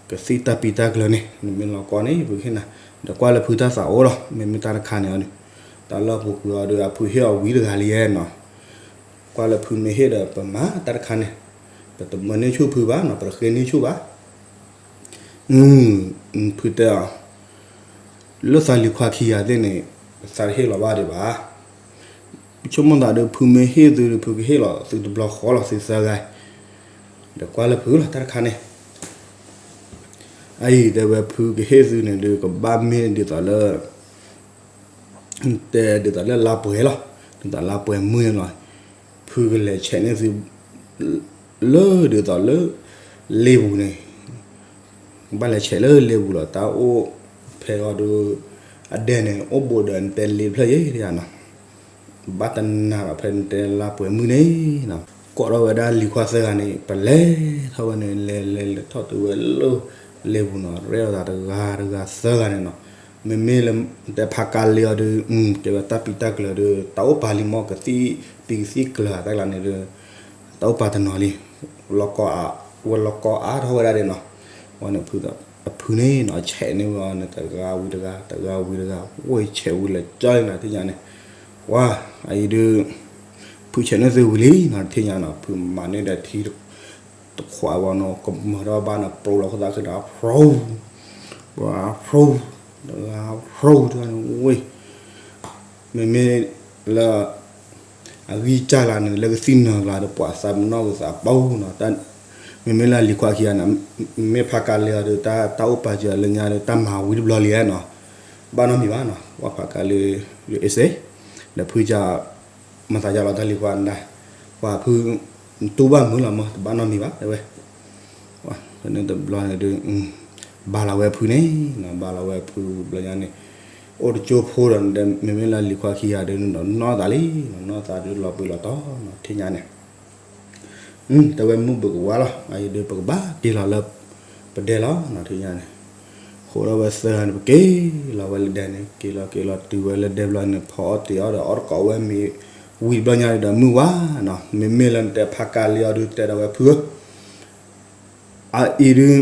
ကသံၣ်တၢ်ပံတၢ်ကျၢၤန့ၣ် နမ့ၢ်လီၤကီန့ၣ် ဖုကဟ့ၣ်နၤ, ဒီးကွၢ်လၢဖုတၢ်သးအိၣ်လီၤ မ့မ့ၢ်တၢ်တခါန့ၣ်အီၤန့ၣ်, တၢ်လၢပူၤကွံာ်အီၤဒီး အဖုဟ့ၣ်အီၤဝံၤတဂၤလံယဲနီၤ, ကွၢ်လၢဖုမ့ၢ်ဟ့ၣ်ဒီးပမၤတၢ်တခါန့ၣ်, ပတမၢန့ၢ်ဆူၣ်ဖုဘၣ်နီၤ ပတဃ့န့ၢ်ဆူၣ်ဘၣ်, ဖုတဲအီၤ, လၢသးလံၤခွါခံဂၤသ့ၣ်န့ၣ်, ပသးတဟ့ၣ်လီၤဘၣ်ဒံးဘၣ် ဆိကမိၣ်သးဒီးဖုမ့ၢ်ဟ့ၣ်သုဒီး ဖုကဟ့ၣ်လီၤသုတဘျီဃီလီၤသုသၢဂၤ, ဒီးကွၢ်လၢဖုလီၤတၢ်တခါန့ၣ်, အအံၤတဲဝဲဖုကဟ့ၣ်သုန့ၣ်ဒီး ကဘၣ်မ့ၢ်ဒ်သိးလၢ တဲဒ်သိးလၢလါပှဲၤလီၤ, ဒ်သိးလါပှဲၤမုၢ်န့ၣ်လီၤ, ဖုကလဲၤဆဲးန့ၢ်သု လၢဒ်သိးလၢ လ့ပူၤန့ၣ်, ဘၣ်လဲၤဆဲးလၢလ့ပူၤလီၤ တၢ်အိၣ်ဖဲအီၤဒီး အဒဲန့ၣ် အိၣ်ဘူးဒီးနတဲလ့တဖျၢၣ်ယဲနီၤ, ဘၣ်တနာ်ဘၣ်ဖဲနတဲလါပှဲၤမုၢ်န့ၣ်နီၤ, ကိးထီၣ်ဝဲဒၣ်လံၤခွါသၢဂၤန့ၣ် ပလဲၤထီၣ်ဝဲန့ၣ် လဲၤလဲၤလဲၤထီၣ်တုၤဝဲလၢ လ့ပူၤနီၤ ရဲၣ်လီၤသးတဂၤတဂၤသၢဂၤန့ၣ်နီၤ, မ့မ့ၢ်လၢ တဲဖးကါလ့အီၤဒီး ကဲဝဲတၢ်ပံတၢ်ကျၢၤဒီး တၢ်အိၣ်ပာ်လံမီၢ်ကသံၣ်ပံကသံၣ်ကျၢၤတၢ်ကျါန့ၣ်ဒီး တၢ်အိၣ်ပာ်တနီၤလံ, လီၤကီအါ, ဝဲလီၤကီအါထီၣ်ဝဲဒၣ်ဒဲးနီၤ, ဝဲန့ၣ်ဖု, အဖုန့ၣ်နီၤ ဆဲးန့ၢ်ဝဲအီၤန့ၣ် တဂၤဝံၤတဂၤ တဂၤဝံၤတဂၤ ဝဲဆဲးဝံၤလၢကၠီလံနီၤ ထံၣ်ညါန့ၣ်, ဝါ, အအံၤဒုး ဖုဆဲးန့ၢ်သုဝံၤလံနီၤ ထံၣ်ညါနီၤ ဖုမၤန့ၢ်ဒီးထံ တခွးဝဲနီၤ ကမၢၢ်ထီၣ်ဘၣ်နီၤ ပြိလီၤခိၣ်သးခုနီၤ ဖြူ, ဝါဖြူ, တဂၤဖြူတဂၤန့ၣ်ဝဲ, မ့မ့ၢ်လၢ အဂံၢ်စၢ်လၢန့ၣ် လၢကသံၣ်နၢၤကျါဒီး ပှၤသးပ့ၤနီၣ်ကသးပှၢ်နီၤ, မ့မ့ၢ်လၢလံၤခွါခံဂၤန့ၣ် မ့ၢ်ဖးကါလ့အီၤဒီး တၢ်အိၣ်ပာ်စၢၤလၢညါဒီး တၢ်မၤဝံၤတဘျီလံနီၤ, ဘၣ်နီတမံၤဘၣ်နီၤ, ဝဲဖးကါလ့ အ့စ့, ဒီးဖုက မၤသးယါလီၤတၢ်လံၤခွါနၤ, ပှၤဖု တူၢ်ဘၣ်မုာ်လီၤမး တဘၣ်နီတမံၤဘၣ် တဲဝဲ, ဖဲန့ၣ်တဘျီန့ၣ်ဒီး ဘၣ်လီၤဝဲဖုန့ၣ်, ဘၣ်လီၤဝဲဖုဘျီညါန့ၣ်, အိၣ်တကၠိဖိဒီး မ့မ့ၢ်လၢလံၤခွါခံဂၤဒီး နီၢ်သးလံ, နီၢ်သးဒီးလီၤပှ့ၤလီၤတီၤနီၤ ထံၣ်ညါန့ၣ် တဲဝဲမုၢ်ဘုးကဝါလီၤ, အအံၤဒီးပကဘၣ်က့ၤလီၤလၢ ပဒဲလီၤနီၤ ထံၣ်ညါန့ၣ်, ဃိဒီးဝဲသၢဂၤန့ၣ် ပက့ၤလီၤဝဲလၢဒဲန့ၣ် က့ၤလီၤက့ၤလီၤတုၤဝဲလၢဒဲဘျီန့ၣ် ဖီအီၣ်တ့ၤအီၣ်ဒီးအီၣ်တကိးဝဲမ့ၤ ဝံၤတဘျီညါဒီးမုၢ်ဝါနီၤ, မ့မ့ၢ်လၢနတဲဖးကါလ့အီၤဒုး တဲဒီးဝဲဖုဧၢ အအံၤဒုး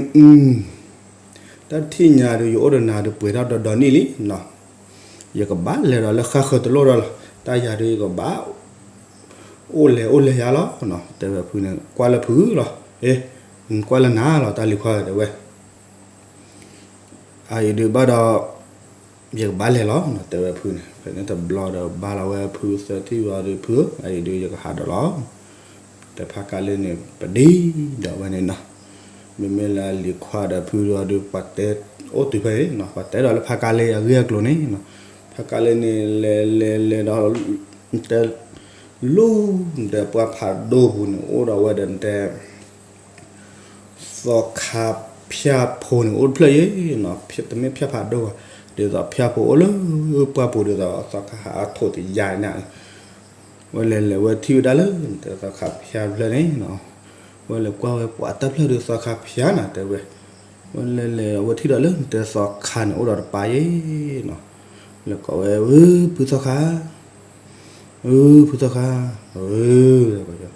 တၢ်ထံၣ်ညါဒုးယအိၣ်ဒီးနၤဒုးပှဲၤထီၣ်ဒီဒီနံၣ်လံနီၤ, ယကဘၣ်လဲၤဒီးလၢဃၣ်ဃၢၤတလိၣ်ဒီးလီၤ, တၢ်ယၤဒုးယကဘၣ် အိၣ်လဲၤအိၣ်လဲၤယါလီၤနီၤ, တဲဝဲဖုန့ၣ် ကွၢ်လၢဖုလီၤ, အ့ ကွၢ်လၢနၤလီၤ တၢ်လံၤခွါဧၢ တဲဝဲ အအံၤဒုးဘၣ်ဒီး ယကဘၣ်လဲၤလီၤနီၤ တဲဝဲဖုန့ၣ်, ဖဲန့ၣ်တဘျီဒီးဘၣ်လီၤဝဲဖုသၢထံၣ်ဝံၤဒီးဖုဧၢ အအံၤဒုးယကဟးဒီးလီၤ, တဲဖးကါလ့န့ၣ် ပဒံဒီးဝဲန့ၣ်နီၤ, မ့မ့ၢ်လၢလံၤခွါဒီးဖုဒီးဒုး ပှၤတဲအိၣ်တုၤဖဲအံၤနီၤ ပှၤတဲဒီးလၢဖးကါလ့အဂ့ၢ်အကျိၤန့ၣ်နီၤ, ဖးကါလ့န့ၣ် လဲၤလဲၤလဲၤဒီး တဲ လူၤ နတဲပှၢ်ဖးဒိၣ်ပူၤန့ၣ် အိၣ်ဒီးဝဲဒီးနတဲ သီခါဖၠၣ်ဖိန့ၣ် အိၣ်တဖျၢၣ်ယဲနီၤ, တမ့ၢ်ဖၠၣ်ဖးဒိၣ်ဘၣ်, ဒ်သိးဖၠၣ်ဖိအိၣ်လၢပှၢ်ပူၤဒ်သိးသီခါဟးအထိးတယါန့ၣ် ဝဲလဲၤလဲၤဝဲထံၣ်ဝဲဒၣ်လၢနတဲသီခါဖၠါတဖျၢၣ်န့ၣ်နီၤ, ဝဲလဲၤကွၢ်ဝဲပှၤတၢ်ဖျၢၣ်ဒုးသီခါဖၠါနီၤ တဲဝဲ, ဝဲလဲၤလဲၤဝဲထံၣ်ဒီးလၢနတဲသီခါန့ၣ် အိၣ်ဒီးတပၢ်ယဲနီၤ, လဲၤကိးဝဲ အၢ ဖုသီခါ, အၢ ဖုသီခါ, အၢ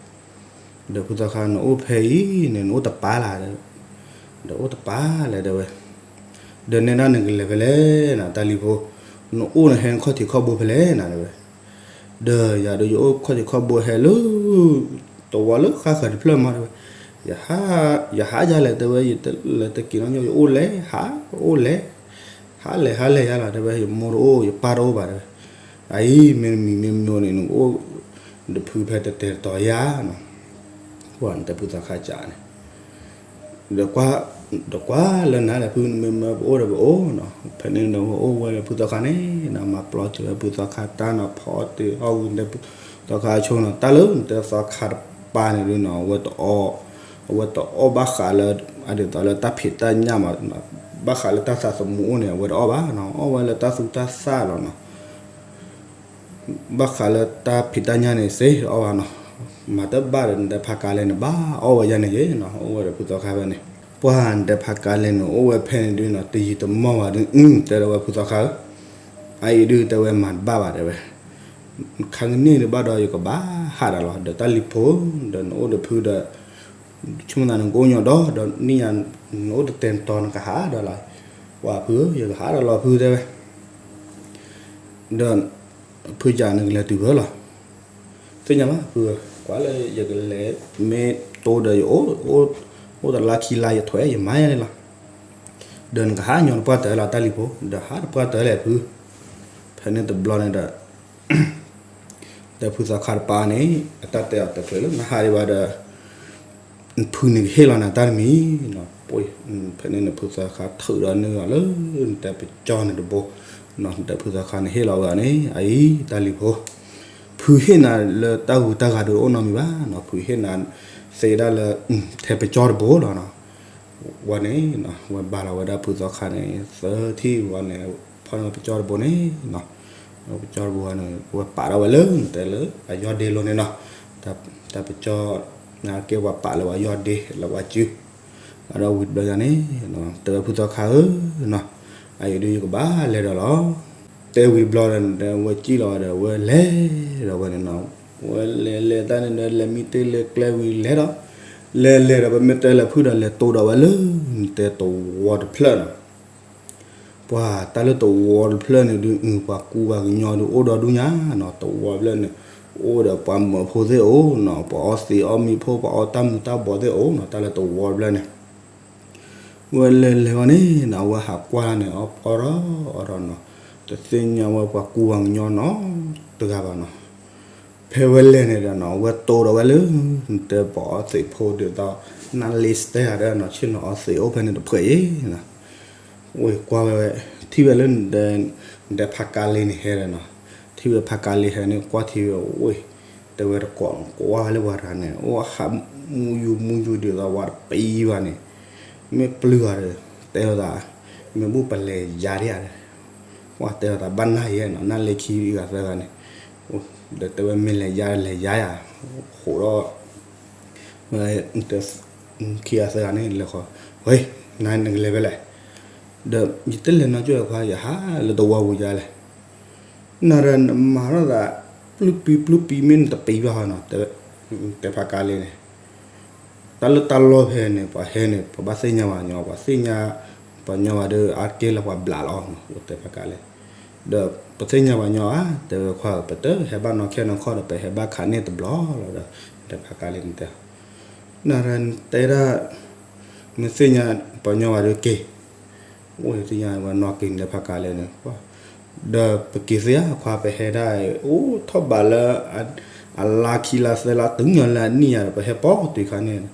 ဒီးဖုသီခါနအိၣ်ဖဲအံၤန့ၣ် နအိၣ်တပၢ်လၢ်, ဒီးအိၣ်တပၢ်လဲၣ်တဲဝဲ, ဒီးနဲဒၣ်နကလဲၤဖဲလဲၣ်နီၤ တၢ်လံၤဖိ, နအိၣ်နဟဲနခီၣ်ထံးခီၣ်ဘိဖဲလဲၣ်နီၤတဲဝဲ, ဒီးယၤဒီးယအိၣ်ခီၣ်ထံးခီၣ်ဘိဟဲလၢ တဝီလၢဃါဃၢၤတဖျၢၣ်မးတဲဝဲ, ယဟးယၤလဲၣ်တဲဝဲ ယတလဲၤတက့ၤနီၣ်ညီ ယအိၣ်လဲၣ် ဟးအိၣ်လဲၣ်, ဟးလဲၣ်ဟးလဲၣ်ယၤလီၤတဲဝဲ ယမိၢ်တအိၣ် ယပၢ်တအိၣ်ဘၣ်တဲဝဲ, အအံၤ မ့ၢ်မံၤမ့ၢ်မံၤန့ၣ် နကအိၣ် တဖုဖဲတတဲာ်တတီၤယၤနီၤ, ပှၤနတဲဖုသီခါကၠးန့ၣ် ဒီးကွၢ်လၢနၤလဲၣ်ဖု နမ့ၢ်မၢပအိၣ်ဒီးပအိၣ်နီၤ, ဖဲန့ၣ်ဒီးဝဲအိၣ်ဝဲဒီးဖုသီခါန့ၣ်နီၤ မၤပျီစၢၤဝဲဖုသီခါတၢ်နီၤ ဖီအီၣ်တ့ၢ်အီၣ်ဝံၤနတဲဖုသီခါဆိနီၤ တၢ်လၢနတဲသီခါတပၢ်န့ၣ်ဒုးနီၤ အဝဲတအီၣ်ဘၣ်ဃးလၢ အဒ်သိးလၢတၢ်ဖံးတၢ်ညၣ်မး, ဘၣ်ဃးလၢတၢ်သးသမူအိၣ်န့ၣ် အဝဲတအီၣ်ဘၣ်နီၤ အီၣ်ဝဲလၢတၢ်သူတၢ်သၣ်လီၤနီၤ ဘၣ်ဃးလၢတၢ်ဖံးတၢ်ညၣ်န့ၣ်စ့အီၣ်ဘၣ်နီၤ, မၤတဘၣ်ဒီးနတဲဖးကါလဲၣ်န့ၣ် ဘၣ်အီၣ်ဝဲယါန့ၣ်ယဲနီၤ အိၣ်ဝဲဒီးဖုသီခါဖဲန့ၣ်, ပှၤနတဲဖးကါလဲၣ်န့ၣ် အိၣ်ဝဲဖဲန့ၣ်ဒုးနီၤ တယံာ်တမီၢ်ဘၣ်ဒုး အု တဲဒီးဝဲဖုသီခါဧၢ, အအံၤဒုးတဲဝဲမၤတဘၣ်ဘၣ်တဲဝဲ, ခါကန့ၣ်ဒုးဘၣ်ဒီးယကဘၣ်ဟးဒီးလီၤ ဒီးတၢ်လံၤဖိ, ဒီးနအိၣ်ဒီးဖုဒီး ဆိကမိၣ်သးနကအိၣ်ညီဒီး ဒီးနံၣ်ညါ နအိၣ်တတဲာ်တတီၤနကဟးဒီးလီၤ, ပှၤဖုဧၢ ယကဟးဒီးလီၤဖုတဲဝဲ ဒီး ဖုကၠးနကလဲၤတုၤဖဲလီၤ, သ့ၣ်ညါဘၣ်ဖုဧၢ, ကွၢ်လၢယကလဲၤ မ့ၢ်တိဒီးယအိၣ် အိၣ်တလါခံလါယထွဲယမါယါန့ၣ်လီၤ, ဒီးနကဟးညီတပှၢ်တၢၢ်လီၤတၢ်လံၤဖိ ဒီးဟးတပှၢ်တၢၢ်လဲၣ်ဖု, ဖဲန့ၣ်တဘျီန့ၣ်ဒီး ဒီးဖုသီခါတပၢ်န့ၣ် အတၢ်တဲအီၤတချုးလၢနဟးဒံးဘၣ်ဒီး နဖုန့ၣ်ကဟ့ၣ်လီၤနၤတၢ်တမံၤနီၤ, ဖဲန့ၣ်နဖုသီခါထုးဒီးနုာ်လီၤလၢ နတဲပကၠီန့ၣ်တဘိ, နတဲဖုသီခါန့ၣ်ဟ့ၣ်လီၤဝဲန့ၣ် အအံၤတၢ်လံၤဖိ, ဖုဟ့ၣ်နၤလၢတၢ်ဂုၤတၢ်ဂၤဒုးအိၣ်နီတမံၤဘၣ်နီၤ, ဖုဟ့ၣ်နၤသ့ဒၣ်လၢ ထဲပကၠီတဘိလီၤနီၤ, ဝဲန့ၣ် ဝဲဘၣ်လီၤဝဲဒၣ်ဖုသီခါန့ၣ် သၢထံၣ်ဝဲန့ၣ် ဖီၣ်န့ၢ်ပကၠီတဘိန့ၣ်နီၤ, ပကၠီတဘိန့ၣ် ဝဲပာ်ထီၣ်ဝဲလၢတဲလၢအယီၢ်ဒ့လိၤန့ၣ်နီၤ, တၢ်ပကၠီ ကဲပှၤပာ်လၢပှၤယီၢ်ဒ့လၢပှၤစု, ဒီးဝံၤတဘျီညါန့ၣ် တဲဝဲဖုသီခါဧၢနီၤ, အအံၤဒုးယကဘၣ်လဲၤဒီးလီၤ, တဲဝံၤတဘျီဒီး ဝဲစံၣ်လီၤဒီးဝဲလဲၤဒီးဝဲန့ၣ်နီၤ, ဝဲလဲၤလဲၤတၢ်န့ၣ်ဒီး လဲၤမံတ့ၢ်လၢကျဲဝံၤလဲၤဒီး, လဲၤလဲၤဒီး ပမ့ၢ်တဲလၢဖုဒီး လဲၤတိဒီးဝဲလၢ နတဲတဝီတဖျၢၣ်နီၤ ပှၤတၢ်လၢတဝီတဖျၢၣ်န့ၣ်ဒုး ပှၤကူပှၤကညီဒုးအိၣ်ဒီဒူၣ်ညါနီၤ, တဝီတဖျၢၣ်န့ၣ် အိၣ်ဒီးပှၤမၢဖိသ့ၣ်အိၣ်နီၤ, ပှၤအီသံးအီမံၤဖိ ပှၤအီတၢ်မူၤတၢ်ဘှီးသ့ၣ်အိၣ်နီၤ, တၢ်လၢတဝီတဖျၢၣ်န့ၣ်, ဝဲလဲၤလဲၤဝဲန့ၣ်နီၤ အဝဲဟးကွၢ်န့ၣ် အီၣ်အီထီၣ်အီထီၣ်နီၤ, တသ့ၣ်ညါဝဲပှၤကူပှၤကညီနီတဂၤဘၣ်နီၤ ဖဲဝဲလဲၤန့ၣ်ဒီးနီၤ ဝဲတိဒီးဝဲလၢ နတဲပှၤအီသံးဖိဒ်သိး နလ့စတဲဂၤဒီးနီၤ ဆ့ၣ်နီၤအီသံးအိၣ်ဖဲန့ၣ်တဖှဲးအံၤနီၤ, ဝဲကွၢ်ဝဲ ထံၣ်ဝဲလၢ နတဲဖးကါလ့န့ၣ်ဟဲဒီးနီၤ, ထံၣ်ဝဲဖးကါလ့ဟဲန့ၣ် ကွၢ်ထံဝဲအိၣ်, တဲဝဲတကိး ကွၢ်ဝဲလၢပှၤတဂၤန့ၣ် အိၣ်ဟးမူယူၤမူယူၤဒ်သိးဝဲတပံၤဘၣ်န့ၣ်, မ့ၢ်ပျုၢ်ဂၤဒီး တဲဝဲဒၣ် မ့ၢ်ဘူၣ်ပလဲၤယါဒံးဧါဒီး ကွၢ်တဲဝဲဒၣ် ဘၣ်နၢ်ယဲနီၤ နၢ်လၢခံဂၤသၢဂၤန့ၣ်, ဒီးတဲဝဲမ့ၢ်လဲၤယါလဲၤယါယၤ, ဃိးဒီး ခံဂၤသၢဂၤန့ၣ်လဲၤဃီၤ, ဝဲ နၤနကလဲၤဖဲလဲၣ်, ဒီးယတလဲၤနီကၠိၣ်ခွါ ယဟးလၢတဝီပူၤယါလဲၣ်, နၤဒီးနမၤထီၣ်သး ပျုၢ်ပံၤပျုၢ်ပံၤမ့ၢ်နတပံၤဘၣ်ဟီနီၤ, တဲဖးကါလ့န့ၣ် တၢ်လၢတၢ်လီၢ်ဖဲန့ၣ် ပှၤဟဲန့ၣ် ပှၤဘၣ်သ့ၣ်ညါပှၤညီ ပှၤသ့ၣ်ညါ ပှၤညီဘၣ်ဒီး အါတက့ၢ်လၢပှၤဘျးလီၤ, တဲဖးကါလ့, ဒီးပသ့ၣ်ညါပှၤညီဧါ, တဲဝဲခွါ ပတဟဲဘၣ်နီၢ်ခဲနီၢ်ခီၣ်ဒီး ပဟဲဘၣ်ခးန့ၢ်တဘျီလီၤဒီး တဲဖးကါလ့န့ၣ်တဲ, နၤဒီးနတဲဒၣ် မ့ၢ်သ့ၣ်ညါပှၤညီဘၣ်ဒီးက့ၤ အိၣ်သ့ၣ်ညါဝဲနီၢ်က့ၤန့ၣ်ဖးကါလ့န့ၣ်, ဒီးပက့ၤသ့ဧါခွါ ပဟဲဒၣ် အိၣ်ထီၣ်ဘးလၢ အလါခံလါသၢလါတုၤညီလၢအနံၣ်ယၤဒီး ပဟဲပိာ်တုၤခါန့ၣ်,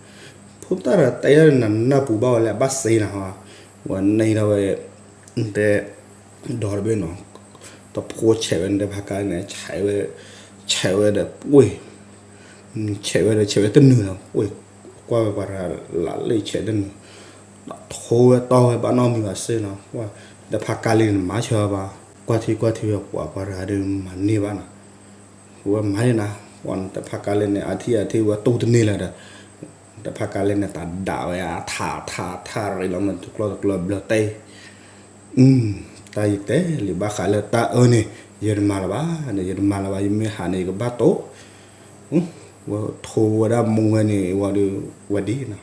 ဖိသၣ်ဒီးတဲယါနနၢ်ပူၤဘၣ်ဝဲလၢအဘၣ်စ့နၤဟီ, ဝဲန့ၢ်ထီၣ်ဝဲ တဲ ဒီတဘ့ၣ်နီၤ, တဖိဆဲးဝဲန့ၣ်ဖးကါန့ၣ် ဆဲးဝဲ, ဆဲးဝဲဒီးပှ့ၢ် ဆဲးဝဲဒီး ဆဲးဝဲတနုာ်နီၤ, ပှ့ၢ် ကွၢ်ဝဲပှၤတဂၤလးလၢဆဲးတနုာ်, ထိဝဲတီဝဲဘၣ်နီတမံၤဘၣ်စ့နီၤ, ဒီးဖးကါလ့န့ၣ်မၤဆၢဘၣ်, ကွၢ်ထံကွၢ်ထံဝဲပှၤ ပှၤတဂၤဒီးမၤန့ၢ်ဘၣ်နီၤ, ဝဲမၤန့ၢ်နၤ နတဲဖးကါလဲၣ်န့ၣ် အထံၣ်အထံၣ်ဝဲတူၢ်တန့ၢ်လၢၤဒီး နတဲဖးကါလဲၣ်န့ၣ် တၢ်ဒၣ်ဝဲအထးထးထးရံးလီၤမး တကျီတကျီဘျၢတဲ တၢ်ယတဲလံ ဘၣ်ဃးလၢတၢ်အၢန့ၣ် ယတမၤလၢၤဘၣ်, ယတမၤလၢၤဘၣ် ယမ့ၢ်ဟးန့ၣ် ယကဘၣ်တိၢ်, ဝဲထိဝဲဒၣ်မူဝဲန့ၣ် ဝံၤဒီး ဝဲဒ်နီၤ,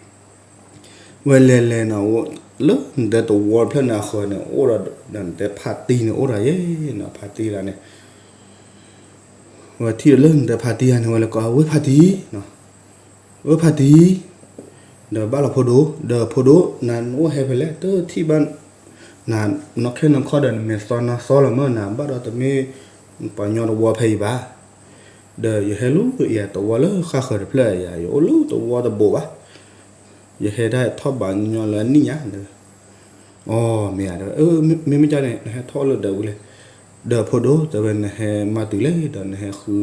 ဝဲလဲၤလဲၤနီၤ လၢနတဲသဝီတဖျၢၣ်န့ၣ်အဃၢၤန့ၣ် အိၣ်ဒီးနတဲဖါတံၢ်န့ၣ် အိၣ်ဒီးယဲနီၤ ဖါတံၢ်တဂၤန့ၣ် ဝဲထံၣ်ဒီးလၢနတဲဖါတံၢ်တဂၤန့ၣ် ဝဲလဲၤကိး ဝဲဖါတံၢ် ဝဲဖါတံၢ်, ဒီးဘၣ်လီၤဖိဒိၣ်, ဒီးဖိဒိၣ် နအိၣ်ဟဲဖဲလဲၣ် တထံၣ်ဘၣ်, နနီၢ်ခဲနီၢ်ခီဒီး နမဲာ်သီနါသီလီၤမၢ် နဘၣ်ဒီးတမ့ၢ်ပှၤကညီသဝီဖဲအံၤဘၣ်, ဒီးယဟဲလၢယသဝီလၢဃၣ်ဃၢၤတဖျၢၣ်ယၤ ယအိၣ်လၢသဝီတဘိးဘၣ်, ယဟဲဒၣ်ထီၣ်ဘၣ်ညီလၢအနံၣ်ညါဒီး အီ မ့ၢ်ဧါ တဲဝဲ, မ့မ့ၢ်ကန့ၣ် နဟဲထီၣ်လၢဒၢးဝံၤလဲၣ်, ဒီးဖိဒိၣ် တဲဝဲ နဟဲမၤတုၤလဲၣ် ဒီးနဟဲဃု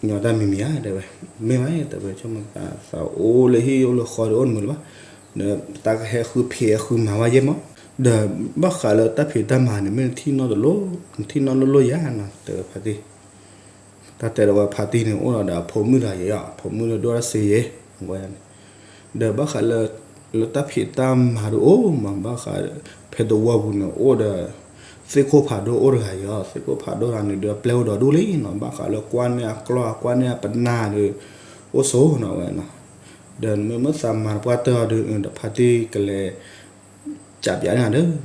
ညီတၢ်မံၤမံၤဧါ တဲဝဲ, မ့ၢ်ဘၣ် တဲဝဲ ဆိကမိၣ်သးအိၣ်လၢဟံၣ်အိၣ်လၢဃီဒီးအိၣ်တမုာ်လၢၤဘၣ်, ဒီးတၢ်ကဟဲဃုဖံးဟဲဃုမၤဝဲယဲမး, ဒီးဘၣ်ဃးလၢတၢ်ဖံးတၢ်မၤန့ၣ် မ့ၢ်နထံၣ်နီၣ်တလိၣ် နထံၣ်နီၣ်လိၣ်လိၣ်ယၤနီၤ တဲဝဲဖါတံၢ် တၢ်တဲဒီးဝဲဖါတံၢ်န့ၣ် အိၣ်ဒီးအဖိမုၣ်တဂၤယဲအီၤ အဖိမုၣ်ဒီးဒိၣ်တၢ်စ့ယဲ, ဝဲန့ၣ်, ဒီးဘၣ်ဃးလၢ လၢတၢ်ဖံးတၢ်မၤဒုးအိၣ်မး ဘၣ်ဃး ဖဲသဝီပူၤန့ၣ် အိၣ်ဒီး သ့ၣ်ခိၣ်ဖးဒိၣ်အိၣ်တဂၤယဲအီၤ သ့ၣ်ခိၣ်ဖးဒိၣ်တဂၤန့ၣ်ဒီး အပျဲၢ်အိၣ်ဒီးဒူၣ်လံနီၤ ဘၣ်ဃးလၢကွၢ်န့ၢ်အကျီၢ် ကွၢ်န့ၢ်အပနၢ်ဒီး အိၣ်ဆိးနီၤဝဲနီၤ, ဒီးမ့ၢ်မ့ၢ်သးမၤတပှၢ်တၢၢ်အီၤဒီး ဒီးဖါတံၢ်ကလဲၤ ကးပၠးန့ၢ်ဒီး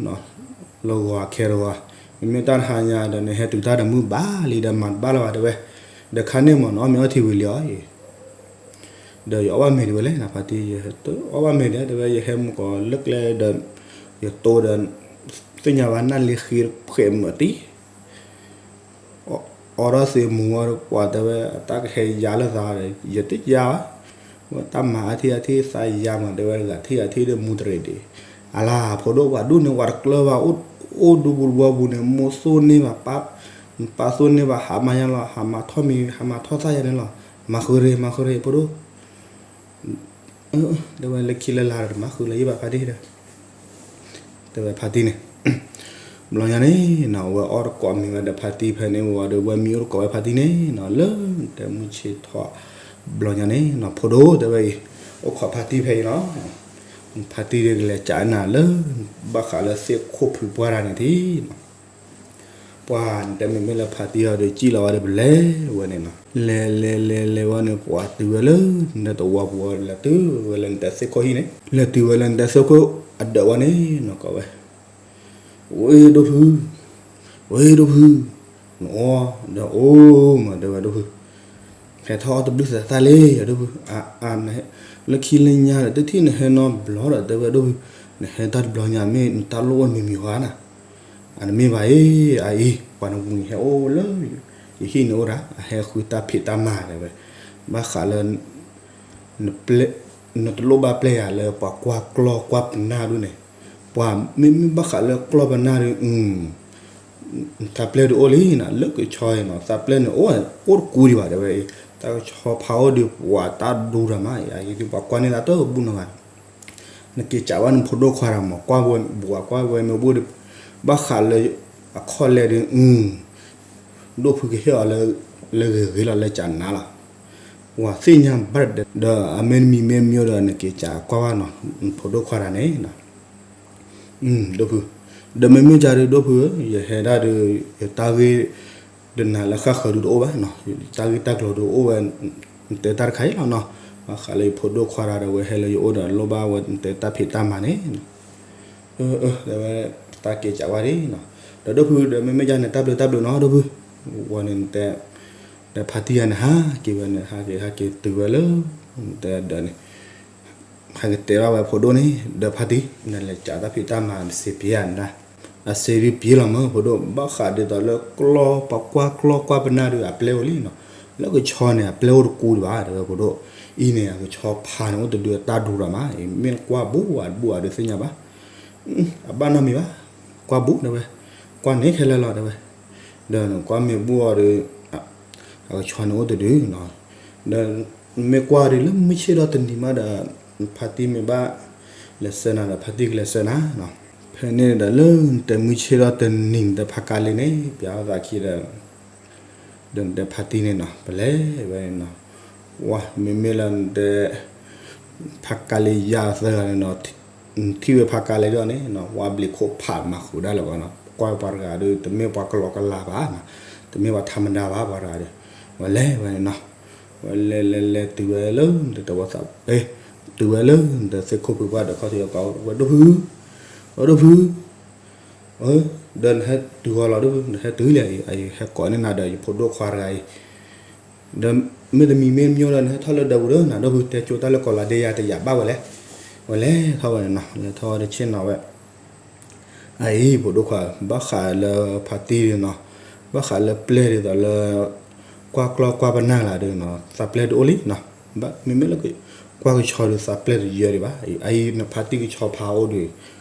လၢဂီၤအခဲတဂီၤ, မ့မ့ၢ်တၢ်တဟါညါဒီး နဟဲတုၤတၢ်ဒီးမုၢ်ဘၣ်လံဒီး မၤတဘၣ်လၢၤဘၣ်တဲဝဲ, ဒီးခါန့ၣ်မ့ၢ်နီၤ မ့ၢ်အီထံဝံၤလံအီၤအံၤ, ဒီးယအီၣ်ဘၣ်မ့ၤဒံးဝဲလဲၣ်နီၤ ဖါတံၢ် ယအီၣ်ဘၣ်မ့ၤဒံးတဲဝဲ ယဟဲမုၢ်ကီးလၢကျဲဒီး ယတိဒီး သ့ၣ်ညါဘၣ်နၢ်လံဃံဖှဲးမုၢ်တံၢ် အီထီၣ်သ့မူၤအီၤဒီး ပှၤတဲဝဲ တၢ်ကဟဲယါလၢသးဒီး ယတယါဘၣ်, ဝဲတၢ်မၤအါထံၣ်အါထံၣ်သးယါမး တဲဝဲ ဂၤထံၣ်အါထံၣ်ဒီးမူတရံးဒံး, အလါ ဖိဒိၣ်ပှၤဒူၣ်န့ၣ် ပှၤတကျၢၢ်ဘၣ် အိၣ်ဒူပူၤတဝီပူၤန့ၣ် မိၢ်သိၣ်န့ၢ်ဘၣ် ပၢ်သိၣ်န့ၢ်ဘၣ် ဟးမၤယါလီၤ ဟးမၤထီၣ်မံၤ ဟးမၤထီၣ်သၣ်ယါန့ၣ်လီၤ, မၤဃုရ့ မၤဃုရ့ ဖိဒိၣ် တဲဝဲ လၢခံလၢလာ်ဒီး တမၤဃုာ်လၢၤယဘၣ်ဖါတံၢ်ဒီး တဲဝဲဖါတံၢ်န့ၣ်, ဘျီညါန့ၣ်နီၤ ဝဲအီၣ်တကိးမ့ၤဝဲဒီးဖါတံၢ်ဖဲန့ၣ်ဝံၤဒီး ဝဲမံအိၣ်တကိးဝဲဖါတံၢ်န့ၣ်နီၤ လၢတဲမုၢ်ဆ့ၣ်ထီၣ် ဘျီညါန့ၣ်နီၤ ဖိဒိၣ်တဲဝဲအံၤ အိၣ်ခိးဖါတံၢ်ဖဲအံၤလီၤ, ဖါတံၢ်ဒုးကလဲၤကးနၤလၢ ဘၣ်ဃးလၢသ့ၣ်ခိၣ်ဖုပှၢ်တၢ်န့ၣ်တံၢ်နီၤ ပှၤနတဲမ့မ့ၢ်လၢဖါတံၢ်အီၤဒီး ကံၣ်လီၤဝဲဒီးပလဲၤဝဲန့ၣ်နီၤ လဲၤလဲၤလဲၤလဲၤဝဲန့ၣ် ပှၤတုၤဝဲလၢ နတဲသဝီပူၤဝဲ လဲၤတုၤဝဲလၢနတဲသ့ၣ်ခိၣ်ဟံၣ်န့ၣ် လဲၤတုၤဝဲလၢနတဲသ့ၣ်ခိၣ်အဒၢးဝဲန့ၣ်နီၤ ကိးဝဲ ဝ့ၢ်ဒိၣ်ဖု, ဝ့ၢ်ဒိၣ်ဖု, နအီၣ်ဒီးအိၣ်မး တဲဝဲဒိၣ်ဖု, ဟဲထီၣ်အီၣ်တဘျုးသးသၣ်လံ ယဒိၣ်ဖု, လၢခံလၢညါဒီး တထံၣ်နဟဲနီတဘျီဒီး တဲဝဲဒိၣ်ဖု, နဟဲတၢ်တဘျီညါမ့ၢ်နတၢ်လိၣ်အိၣ်မံၤမံၤဧါနၤ, အတမ့ၢ်ဘၣ်အံၤ အအံၤ ပှၤနဝံၤဟဲအိၣ်လၢ ယဟံၣ်န့ၣ်အိၣ်ဒၣ် အဟဲဃုတၢ်ဖံးတၢ်မၤတဲဝဲ, ဘၣ်ဃးလၢ နတလိၣ်ဘၣ်ပျဲၢ်ယၤလၢပှၤကွၢ်ကျီၢ်ကွၢ်ပနၢ်ဒိၣ်န့ၣ်, ပှၤမ့မ့ၢ်ဘၣ်ဃးလၢကျီၢ်ပနၢ်ဒီး သးပျဲၢ်ဒုးအိၣ်လံနီၤ, လၢကဆီအံၤနီၤ သးပျဲၢ်န့ၣ် အိၣ်တကူဒံးဘၣ်တဲဝဲ, တၢ်ကဆီဖးအိၣ်ဒီးပှၤတၢ်ဒူတၢ်မး အံၤဒုးပှၤကွၢ်န့ၢ်သးတဘူၣ်နီတဂၤ, နက့ၤစံးဘၣ်နဖိဒိၣ်ခွါတဂၤမး ကွၢ်ဝဲဘူး ကွၢ်ဝဲမ့ၢ်ဘူၣ်ဒီး ဘၣ်ဃးလၢ အခီၣ်လဲၢ်ဒီး ဒိၣ်ဖုကဟ့ၣ်အီၤလၢဂ့ၤဂ့ၤလီၤ လၢကနၤလီၤ, ပှၤသ့ၣ်ညါဘၣ်ဒီး အမ့ၢ်တမံၤမ့ၢ်တမံၤဒီး နက့ၤစံးကွၢ်ဘၣ်နီၤ နဖိဒိၣ်ခွါတဂၤန့ၣ် ဒိၣ်ဖု, ဒီးမ့မ့ၢ်ကဒီး ဒိၣ်ဖုဧၢ, ယဟဲဒၣ်ဒီး ယတၢ်ဂ့ၢ် ဒီးနၤလၢဃၣ်ဃၢၤဒုးတအိၣ်ဘၣ်နီၤ, တၢ်ဂ့ၢ်တၢ်ကျိၤဒုးအိၣ်ဝဲ နတဲတၢ်တခါအံၤလီၤနီၤ, ဘၣ်ဃးလၢယဖိဒိၣ်ခွါတဂၤဒီး ဝဲဟဲလၢယအိၣ်ဒီးလိၣ်ဘၣ်ဝဲ နတဲတၢ်ဖံးတၢ်မၤန့ၣ်နီၤ, တဲဝဲ တၢ်က့ၤစံးဝဲဒၣ်နီၤ, ဒီးဒိၣ်ဖုဒီး မ့မ့ၢ်ကန့ၣ် တၢ်ဘျုးတၢ်ဘျုးနီၤ ဒိၣ်ဖု, ဝဲန့ၣ်နတဲ ဒီးဖါတံၢ်ယၤန့ၣ် ဟးက့ၤဝဲန့ၣ် ဟးက့ၤ ဟးက့ၤတုၤဝဲလၢ နတဲဒီးန့ၣ် ဟဲက့ၤတဲဘၣ်ဝဲဖိဒိၣ်န့ၣ် ဒီးဖါတံၢ် နလဲၤစံးတၢ်ဖံးတၢ်မၤ နစံးပျဲယၤန့ၣ်, အစံးဒုးပျဲလီၤမၢ် ဖိဒိၣ်, ဘၣ်ဃးဒ်သိးလၢကျီၢ်ပှၤကွၢ်ကျီၢ်ကွၢ်ပနၢ်ဒုး အပျဲၢ်အိၣ်လံနီၤ, လၢကဆီန့ၣ် အပျဲၢ်အိၣ်တကူဒံးဘၣ် တဲဝဲဖိဒိၣ်, အံၤန့ၣ် အကဆီဖးန့ၣ် အိၣ်တဒုးအတၢ်ဒူရၤမး, မ့ၢ်ကွၢ်ဘူးဝဲတဘူၣ်အဒုးသ့ၣ်ညါဘၣ် အဘၣ်နီတမံၤဘၣ်, ကွၢ်ဘူး တဲဝဲ, ကွၢ်န့ၣ်ခဲလၢာ်လီၤ တဲဝဲ, ဒီးနကွၢ်မ့ၢ်ဘူးအီၤဒီး အကဆီန့ၣ်အိၣ်တဒုနီၤ, ဒီးမ့ၢ်ကွၢ်ဒီးလၢမုၢ်ဆ့ၣ်ဒီးတနံၤမးဒီး ဖါတံၢ်မ့ၢ်ဘၣ်လဲၤဆှၢနၤဒီး ဖါတံၢ်ကလဲၤဆှၢနၤနီၤ, ဖဲန့ၣ်ဒီးလၢနတဲမုၢ်ဆ့ၣ်ဒီးတနံၤ နတဲဖးကါလံန့ၣ် ပျးထီၣ်သးခံဒီး ဒီးနတဲဖါတံၢ်န့ၣ်နီၤ ပလဲၤဝဲန့ၣ်နီၤ, ဝါ မ့မ့ၢ်လၢနတဲ ဖါကါလ့ယါသၢဂၤန့ၣ်နီၤ, ထံၣ်ဝဲဖါကါလ့ဒီးန့ၣ်နီၤ ဝါဘျံးခိၣ်ဖးမၤဃုာ်ဒၣ်လၢၤဘၣ်နီၤ, ကွၢ်ပှၤတဂၤဒီး တမ့ၢ်ပှၤကလီကလီဘၣ်နီၤ, တမ့ၢ်ပှၤထးမတၤဘၣ်ပှၤတဂၤဒီး, ဝဲလဲၤဝဲန့ၣ်နီၤ, ဝဲလဲၤလဲၤလဲၤတုၤဝဲလၢ တဝီသး တုၤဝဲလၢ နတဲသ့ၣ်ခိၣ်ဖုပှၢ်ဒီးခီၣ်ထံးအကီး ဝဲဒိၣ်ဖု, ဝဲဒိၣ်ဖု ဒီးနဟဲတုၤဃီၤလီၤဒိၣ်ဖု နဟဲတုၤလဲၣ်အံၤ အံၤဟဲကိးန့ၢ်နၤဒီးယဖိဒိၣ်ခွါတဂၤအံၤ, ဒီးမ့ၢ်တမံၤမ့ၢ်တမံၤဒီး နဟဲထီၣ်လၢဒၢးပူၤဒီး နၤဒိၣ်ဖု တဲကၠိတၢ်လၢကီးလီၤဒ့ယါတယာ်ဘၣ်ဝဲလဲၣ်, ဝဲလဲၤထီၣ်ဝဲန့ၣ်နီၤ လဲၤထီၣ်ဝဲတဆ့ၣ်နီၤဝဲ အအံၤ ဖိဒိၣ်ခွါ ဘၣ်ဃးလၢဖါတံၢ်ဒ်နီၤ, ဘၣ်ဃးလၢပျဲၢ်ဒ်သိးလၢ ကွၢ်ကျီၢ်ကွၢ်ပနၢ်လၢဒ်နီၤ သးပျဲၢ်တအိၣ်လံနီၤ, မ့မ့ၢ်လၢ ကွၢ်ကဆီဒ်သးပျဲၢ်တယၢဒံးဘၣ်, အအံၤနဖါတံၢ်ကဆီဖါအိၣ်ဒီး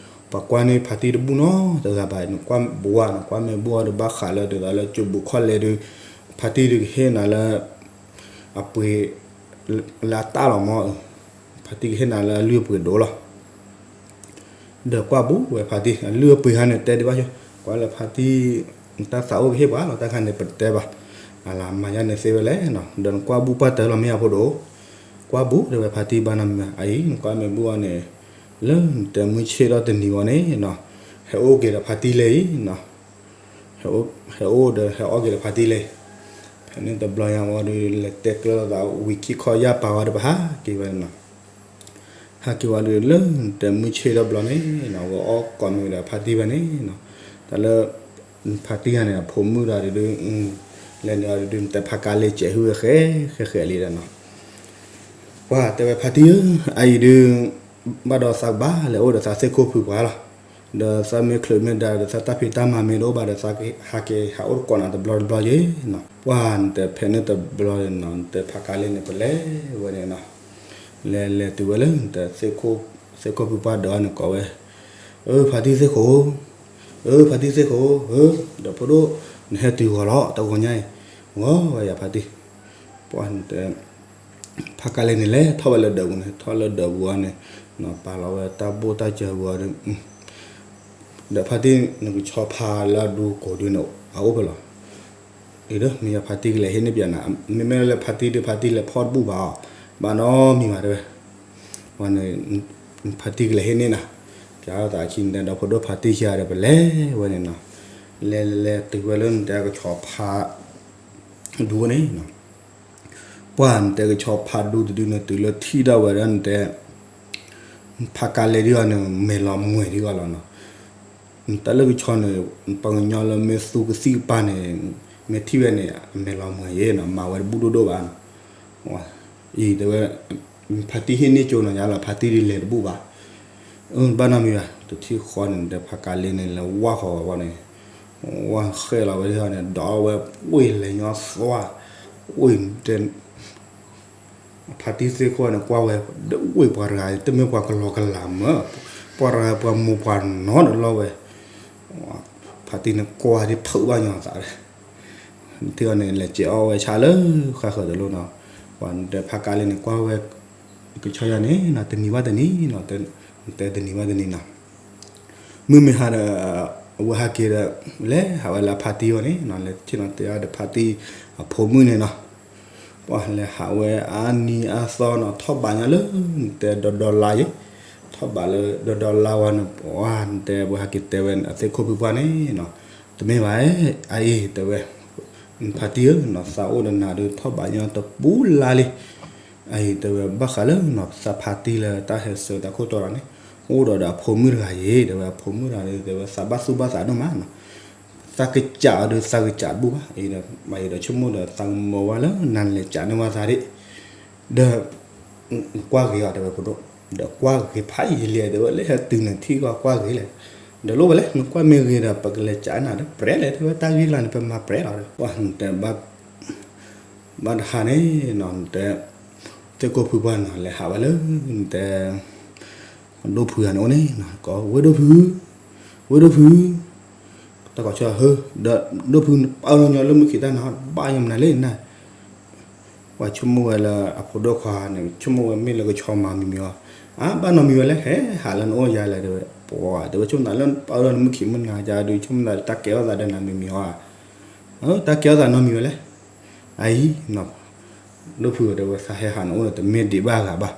ပှၤကွၢ်န့ၢ်ဖါတံၢ်တဘူၣ်နီတဂၤဘၣ်, နကွၢ်ဘူးဧါ နကွၢ်မ့ၢ်ဘူးဧါဒီး ဘၣ်ဃးလၢဒ်သိးလၢကၠိဘူးခီၣ်လဲၢ်ဒီး ဖါတံၢ်ဒုးကဟ့ၣ်နၤလၢ အပှ့ၤ လၢအတၢ်လီၤမး, ဖါတံၢ်ကဟ့ၣ်နၤလၢအလုၢ်အပှ့ၤဒိၣ်လီၤ. ဒီးကွၢ်ဘူးဝဲဖါတံၢ် အလုၢ်အပှ့ၤဟါန့ၣ်တဲဒံးဘၣ်ယိ, ကွၢ်လၢဖါတံၢ် တၢ်သးအိၣ်ကဟ့ၣ်ပှၤလီၤ တၢ်ခါန့ၣ်ပတဲဘၣ်, အလၢမၤယါန့ၣ်သ့ဝဲလဲၣ်နီၤ, ဒီးနကွၢ်ဘူးပှၢ်တၢၢ်လီၤမ့ၢ်အဖိဒိၣ်, ကွၢ်ဘူးတဲဝဲဖါတံၢ်ဘၣ်နီတမံၤဘၣ်, အအံၤ နကွၢ်မ့ၢ်ဘူးအီၤန့ၣ် လၢနတဲမုၢ်ဆ့ၣ်ထီၣ်တနံၤဝံၤန့ၣ်နီၤ, ဟဲအိၣ်က့ၤဒီးဖါတံၢ်လၢအံၤနီၤ ဟဲအိၣ်ဒီးဟဲအီၣ်က့ၤဒီးဖါတံၢ်လၢအံၤ, ဖဲန့ၣ်တဘျီညါဝံၤဒီး လဲၤတဲကျၢၤလိာ်သးဝံၤခံခီယၢ်ပာ်ဝဲဒီး ပဟးက့ၤဝဲနီၤ, ဟးက့ၤဝဲဒီးလၢနတဲမုၢ်ဆ့ၣ်ထီၣ်ဘျီန့ၣ်နီၤ ဝဲအီၣ်ကိးမုၢ်ဒီးဖါတံၢ်ဝဲန့ၣ်နီၤ, တၢ်လၢ ဖါတံၢ်ဂၤန့ၣ် အဖိမုၣ်တဂၤဒုး လဲၤနုာ်အီၤဒုး နတဲဖါကါလ့စဲးဟုဝဲဃဲဃဲဃဲလံဒီးနီၤ, ပှၢ်တဲဝဲဖါတံၢ်ဧၢ, အအံၤဒုး ဘၣ်ဒီးသးကဘၣ်လဲၤအိၣ်ဒီးသးသ့ၣ်ခိၣ်ဖုပှၢ်လီၤ, ဒီးသးမ့ၢ်ချုးမ့ၢ်ဒါဒီး သးတၢ်ဖံးတၢ်မၤမ့ၢ်တအိၣ်ဘၣ်ဒီး သးဟးက့ၤဟးအိၣ်တကိးနၤတဘျီတဘျီယ့နီၤ, ပှၢ်နတဲဖဲန့ၣ်တဘျီန့ၣ်နီၤ နတဲဖါကါလ့န့ၣ် ပလဲၤဝဲန့ၣ်နီၤ, လဲၤလဲၤတုၤဝဲလၢနတဲ သ့ၣ်ခိၣ်ဖုပှၢ်ဒီးန့ၣ်ကိးဝဲ, အၢ ဖါတံၢ်သ့ၣ်ခိၣ်, အၢ ဖါတံၢ်သ့ၣ်ခိၣ်ဧၢ, ဒီးဖိဒိၣ် နဟဲတုၤဂီၤလီၤ တဂီၤညါအံၤ, ဂီၤဝဲယၤဖါတံၢ်, ပှၢ်နတဲ ဖါကါလ့န့ၣ်လဲၤထီၣ်ဝဲလၢဒၢးပူၤန့ၣ် ထီၣ်လၢဒၢးပူၤအီၤန့ၣ်, ပာ်လီၤဝဲတၢ်ဘိၣ်တၢ်စၢၤပူၤအီၤဒီး, ဒီးဖါတံၢ်နကဆီဖါလၢအဒူကိာ်ဒုန့ၣ် အအိၣ်ဖဲလီၤ, အံၤဒီး မ့ၢ်ယဖါတံၢ်ကလဲၤဟ့ၣ်န့ၢ်ပၠးနၤ, မ့မ့ၢ်လၢဖါတံၢ်ဒီးဖါတံၢ်လဲၤဖီၣ်တဘူၣ်ဘၣ်အီၤ, ဘၣ်နီတမံၤဘၣ်တဲဝဲ, ဝဲန့ၣ် ဖါတံၢ်ကလဲၤဟ့ၣ်န့ၢ်နၤ, ပၠးထီၣ်သးခံနတဲဒီးဖိဒိၣ်ဖါတံၢ်ခံဂၤဒီး ပလဲၤဝဲန့ၣ်နီၤ, လဲၤလဲၤလဲၤတုၤဝဲလၢနတဲကဆီဖါ ဒူန့ၣ်နီၤ, ပှၢ်နတဲကဆီဖါဒူတဒုန့ၣ် တုၤလၢထံၣ်ဒၣ်ဝဲဒၣ်နတဲ ဖါကါလ့ဒ်အီၤန့ၣ် မဲာ်လီၤမှဲၤဒ်အီၤလီၤနီၤ, တၢ်လၢကဆီန့ၣ် ပှၤကညီလၢမ့ၢ်သူကသံၣ်ကပၤန့ၣ် မ့ၢ်ထံၣ်ဝဲန့ၣ် အမဲာ်လီၤမှဲၤယ့နီၤ, မၤဝဲတဘူၣ်ဒိၣ်ဒိၣ်ဘၣ်နီၤ, အံၤတဲဝဲ ဖါတံၢ်ဟ့ၣ်န့ၢ်ကၠိနီၤ ယါလီၤ ဖါတံၢ်ဒ်လဲၤတဘူၣ်ဘၣ်, ဘၣ်နီတမံၤဘၣ်, တထံၣ်ဃီန့ၣ် နတဲဖါကါလ့န့ၣ် လဲၤဝါဃီၤဝဲန့ၣ်, ဝါဃဲလီၤဝဲဒၣ်န့ၣ် ဒီးဝဲ ဝ့ၢ်လဲၤညီသွါ, ဝ့ၢ်တဲ ဖါတံၢ်သ့ၣ်ခိၣ်န့ၣ် ကွၢ်ဝဲ ဒဝ့ၢ်ပှၤတဂၤ တမ့ၢ်ပှၤကလီကလီမး, ပှၤတဂၤပှၤမိၢ်ပှၤနီတလီၢ်ဝဲ, ဖါတံၢ်န့ၣ်ကွၢ်ဒ်ဖုးဘၣ်ညီသး, ထံၣ်အီၤန့ၣ် လဲၤစဲးအီၣ်ဝဲဆၣ်လၢဃၣ်ဃၢၤတလိၣ်နီၤ, ပှၤနတဲဖါကါလ့န့ၣ် ကွၢ်ဝဲ ကဆီယၤန့ၣ်နီၤ တနံၤဘၣ်တနံၤနီၤ, တဲတနံၤဘၣ်တနံၤနီၤ မုၢ်မ့ၢ်ဟါဒီး အဝဲဟးက့ၤဒီး လဲၤဟးဝဲလၢအဖါတံၢ်အီၤန့ၣ်နီၤ, လဲၤဆ့ၣ်နီၤတဲအီၤဒီးဖါတံၢ်အဖိမုၣ်န့ၣ်နီၤ, ပှၢ်လဲၤဟးဝဲအါနံၤအါသီနီၤ, ထီၣ်ဘးညါလၢ နတဲဒီဒီလါယ့, ထီၣ်ဘးလၢဒီဒီလါဝဲန့ၣ် ပှၢ်နတဲဝဲဟးက့ၤတဲဝဲအသ့ၣ်ခိၣ်ဖုပှၢ်န့ၣ်နီၤ, တမ့ၢ်ဘၣ် အအံၤတဲဝဲ ဖါတံၢ်ဧၢနီၤ, သးအိၣ်ဒီးနၤဒီး ထီၣ်ဘးညါတပူၤလါလံ အအံၤတဲဝဲ ဘၣ်ဃးလၢနီၤ သးဖါတံၢ်လၢတၢ်ဟဲဆှၢတၢ်ခိၣ်တီတဂၤန့ၣ် အိၣ်ဒီးဒီးအဖိမုၣ်တဂၤယ့, တဲဝဲအဖိမုၣ်တဂၤန့ၣ် တဲဝဲသးဘၣ်သူၣ်ဘၣ်သးဒိၣ်မးနီၤ, သးကစးအီၤဒီးသးကစးတဘူၣ်ဘၣ်, မၤယံၤဒီးဆိကမိၣ်ဒီးသးကမၢဝဲလၢနၤလဲၤစးန့ၢ်ဝဲသးဒၣ်, ဒီး ကွၢ်ဂ့ၤအီၤတဲဝဲဖိဒိၣ်, ဒီးကွၢ်ဂ့ၤဖးယံာ်လံ တဲဝဲလၢဟဲတုၤန့ၣ်ထံၣ်ကီးကွၢ်ဂ့ၤလဲၣ်, ဒီးလိၣ်ဝဲလဲၣ် နကွၢ်မ့ၢ်ဂ့ၤဒီး ပကလဲၤစးနၤဒီးပြဲးလဲၣ် တဲဝဲတၢ်ဂ့ၢ်ကျါန့ၣ် ပမၤပြဲးလီၤဒီး ပှၢ်နတဲ ဘၣ်တဟါန့ၣ်နီၤ နတဲ သ့ၣ်ခိၣ်ဖုပှၢ်နီၤ လဲၤဟးဝဲလၢ နတဲ ဒိၣ်ဖုဂၤန့ၣ်အိၣ်န့ၣ်နီၤ ကိး ဝ့ၢ်ဒိၣ်ဖု ဝ့ၢ်ဒိၣ်ဖု တၢ်ကိးဆၢ ဟၢ ဒီးဒိၣ်ဖု ပာ်လီၤညီလၢမုၢ်ခံးတၢ်နီၤ ဘၣ်ယီၤမနုၤလဲၣ်နၤ ပှၤဆိကမိၣ်ဝဲလၢအဖိဒိၣ်ခွါန့ၣ် ဆိကမိၣ်ဝဲမ့ၢ်လၢကဆီမၤမံၤမံၤအီၤ အါ ဘၣ်နီတမံၤဝဲလဲၣ် ဟဲဟးလၢနအိၣ်ယၤလဲၣ်တဲဝဲ ပှၤတဲဝဲဆိကမိၣ်သးလၢပာ်လီၤလၢနမုၢ်ခံးမုၢ်နၤယၤဒီး ဆိကမိၣ်သးတၢ်ကဲထီၣ်သးဒီးနၤမံၤမံၤအီၤဧါ တၢ်ကဲထီၣ်သးနီတမံၤဝဲလဲၣ် အအံၤ, ဒိၣ်ဖုတဲဝဲ သးဟဲဟးနအိၣ်ဒီးတမ့ၢ်ဒံးဘၣ်ဂၤဘၣ်,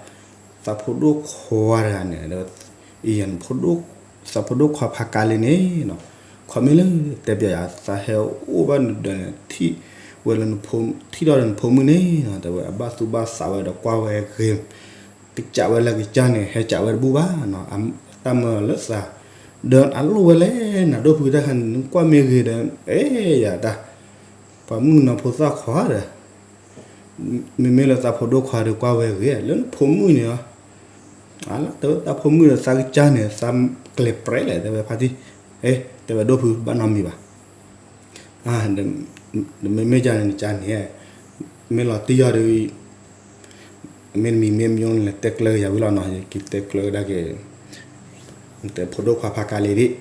သးဖိဒိၣ်ခွါတဂၤန့ၣ်, အံၤ သးဖိဒိၣ်ခွါဖးကါလ့န့ၣ်နီၤ, ခီမ့ၢ်လၢတဲပျးယၤ သးဟဲအိၣ်ဘၣ်နဒီး ထံၣ်ဝဲလၢ ထံၣ်ထီၣ်ဒီးနဖိမုၣ်န့ၣ်နီၤ, တဲဝဲအဘၣ်သူၣ်ဘၣ်သးဝဲဒီးကွၢ်ဝဲဂ့ၤ, ကစးဝဲလၢကစၢ်န့ၣ် ဟဲစးဝဲတဘူၣ်ဘၣ်နီၤ, တၢ်မၢလၢသး, ဒီးအလိၣ်ဝဲလဲၣ်နၤ ဒိၣ်ဖုတၢ်ခါန့ၣ် နကွၢ်မ့ၢ်ဂ့ၤဒီး အဲၣ်ယၤတၢ် ပှၤမုၣ်ကနီၤဖိသၣ်ခွါဒီး, မ့မ့ၢ်လၢသးဖိဒိၣ်ခွါဒီးကွၢ်ဝဲဂ့ၤ လၢနဖိမုၣ်န့ၣ်လီၤ, တဲဝဲသးဖိမုၣ်ဒီးသးကစၢ်န့ၣ် သးကျဲၤပြဲလဲၣ် တဲဝဲဖါတံၢ်, တဲဝဲဒိၣ်ဖုဘၣ်နီတမံၤဘၣ်, မ့မ့ၢ်ကန့ၣ်နကန့ၣ်, မ့ၢ်လီၤတံၢ်ယီၤဒီး မ့တမံၤမ့ၢ်မယိန့ၣ်လဲၤတဲကျၢၤကယၤဝံၤလီၤနီၤ, ယက့ၤတဲကျၢၤကဒါက့ၤ, တဲဖိဒိၣ်ခွါဖးကါလ့ဒံး,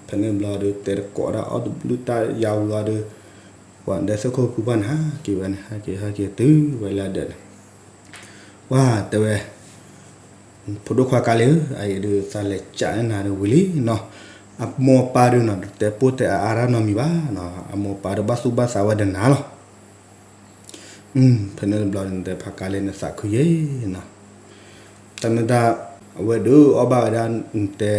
ဖဲန့ၣ်ဘျီဒီး တဲတကိးဒၣ်အီၣ်တဘျုးတၢ်ယါဝံၤအီၤဒီး, ပှၤဒဲသ့ၣ်ခိၣ်ဖုပှၢ်န့ၣ် ဟးက့ၤဝဲန့ၣ် ဟးက့ၤဟးက့ၤတုၤဝဲလၢဒၢးန့ၣ်, ပှၤတဲဝဲ ဖိဒိၣ်ခွါကါလ့ဧၢ, အအံၤဒုးသးလဲၤကးနၤဒီးဝံၤလံနီၤ, အမိၢ်ပၢ်ဒုးနီၤ တတဲပိၢ်တဲအါအါတၢ်နီတမံၤဘၣ်နီၤ, အမိၢ်ပၢ်ဒုးဘၣ်သူၣ်ဘၣ်သးဝဲဒီးနၤလီၤ. ဖဲန့ၣ်တဘျီန့ၣ် နတဲဖးကါလ့န့ၣ်သးခုယဲၢ်နီၤ, တၢ်မ့ၢ်တၢ်, အဝဲဒုးအီၣ်ဘၣ်ဝဲဒၣ်, နတဲ,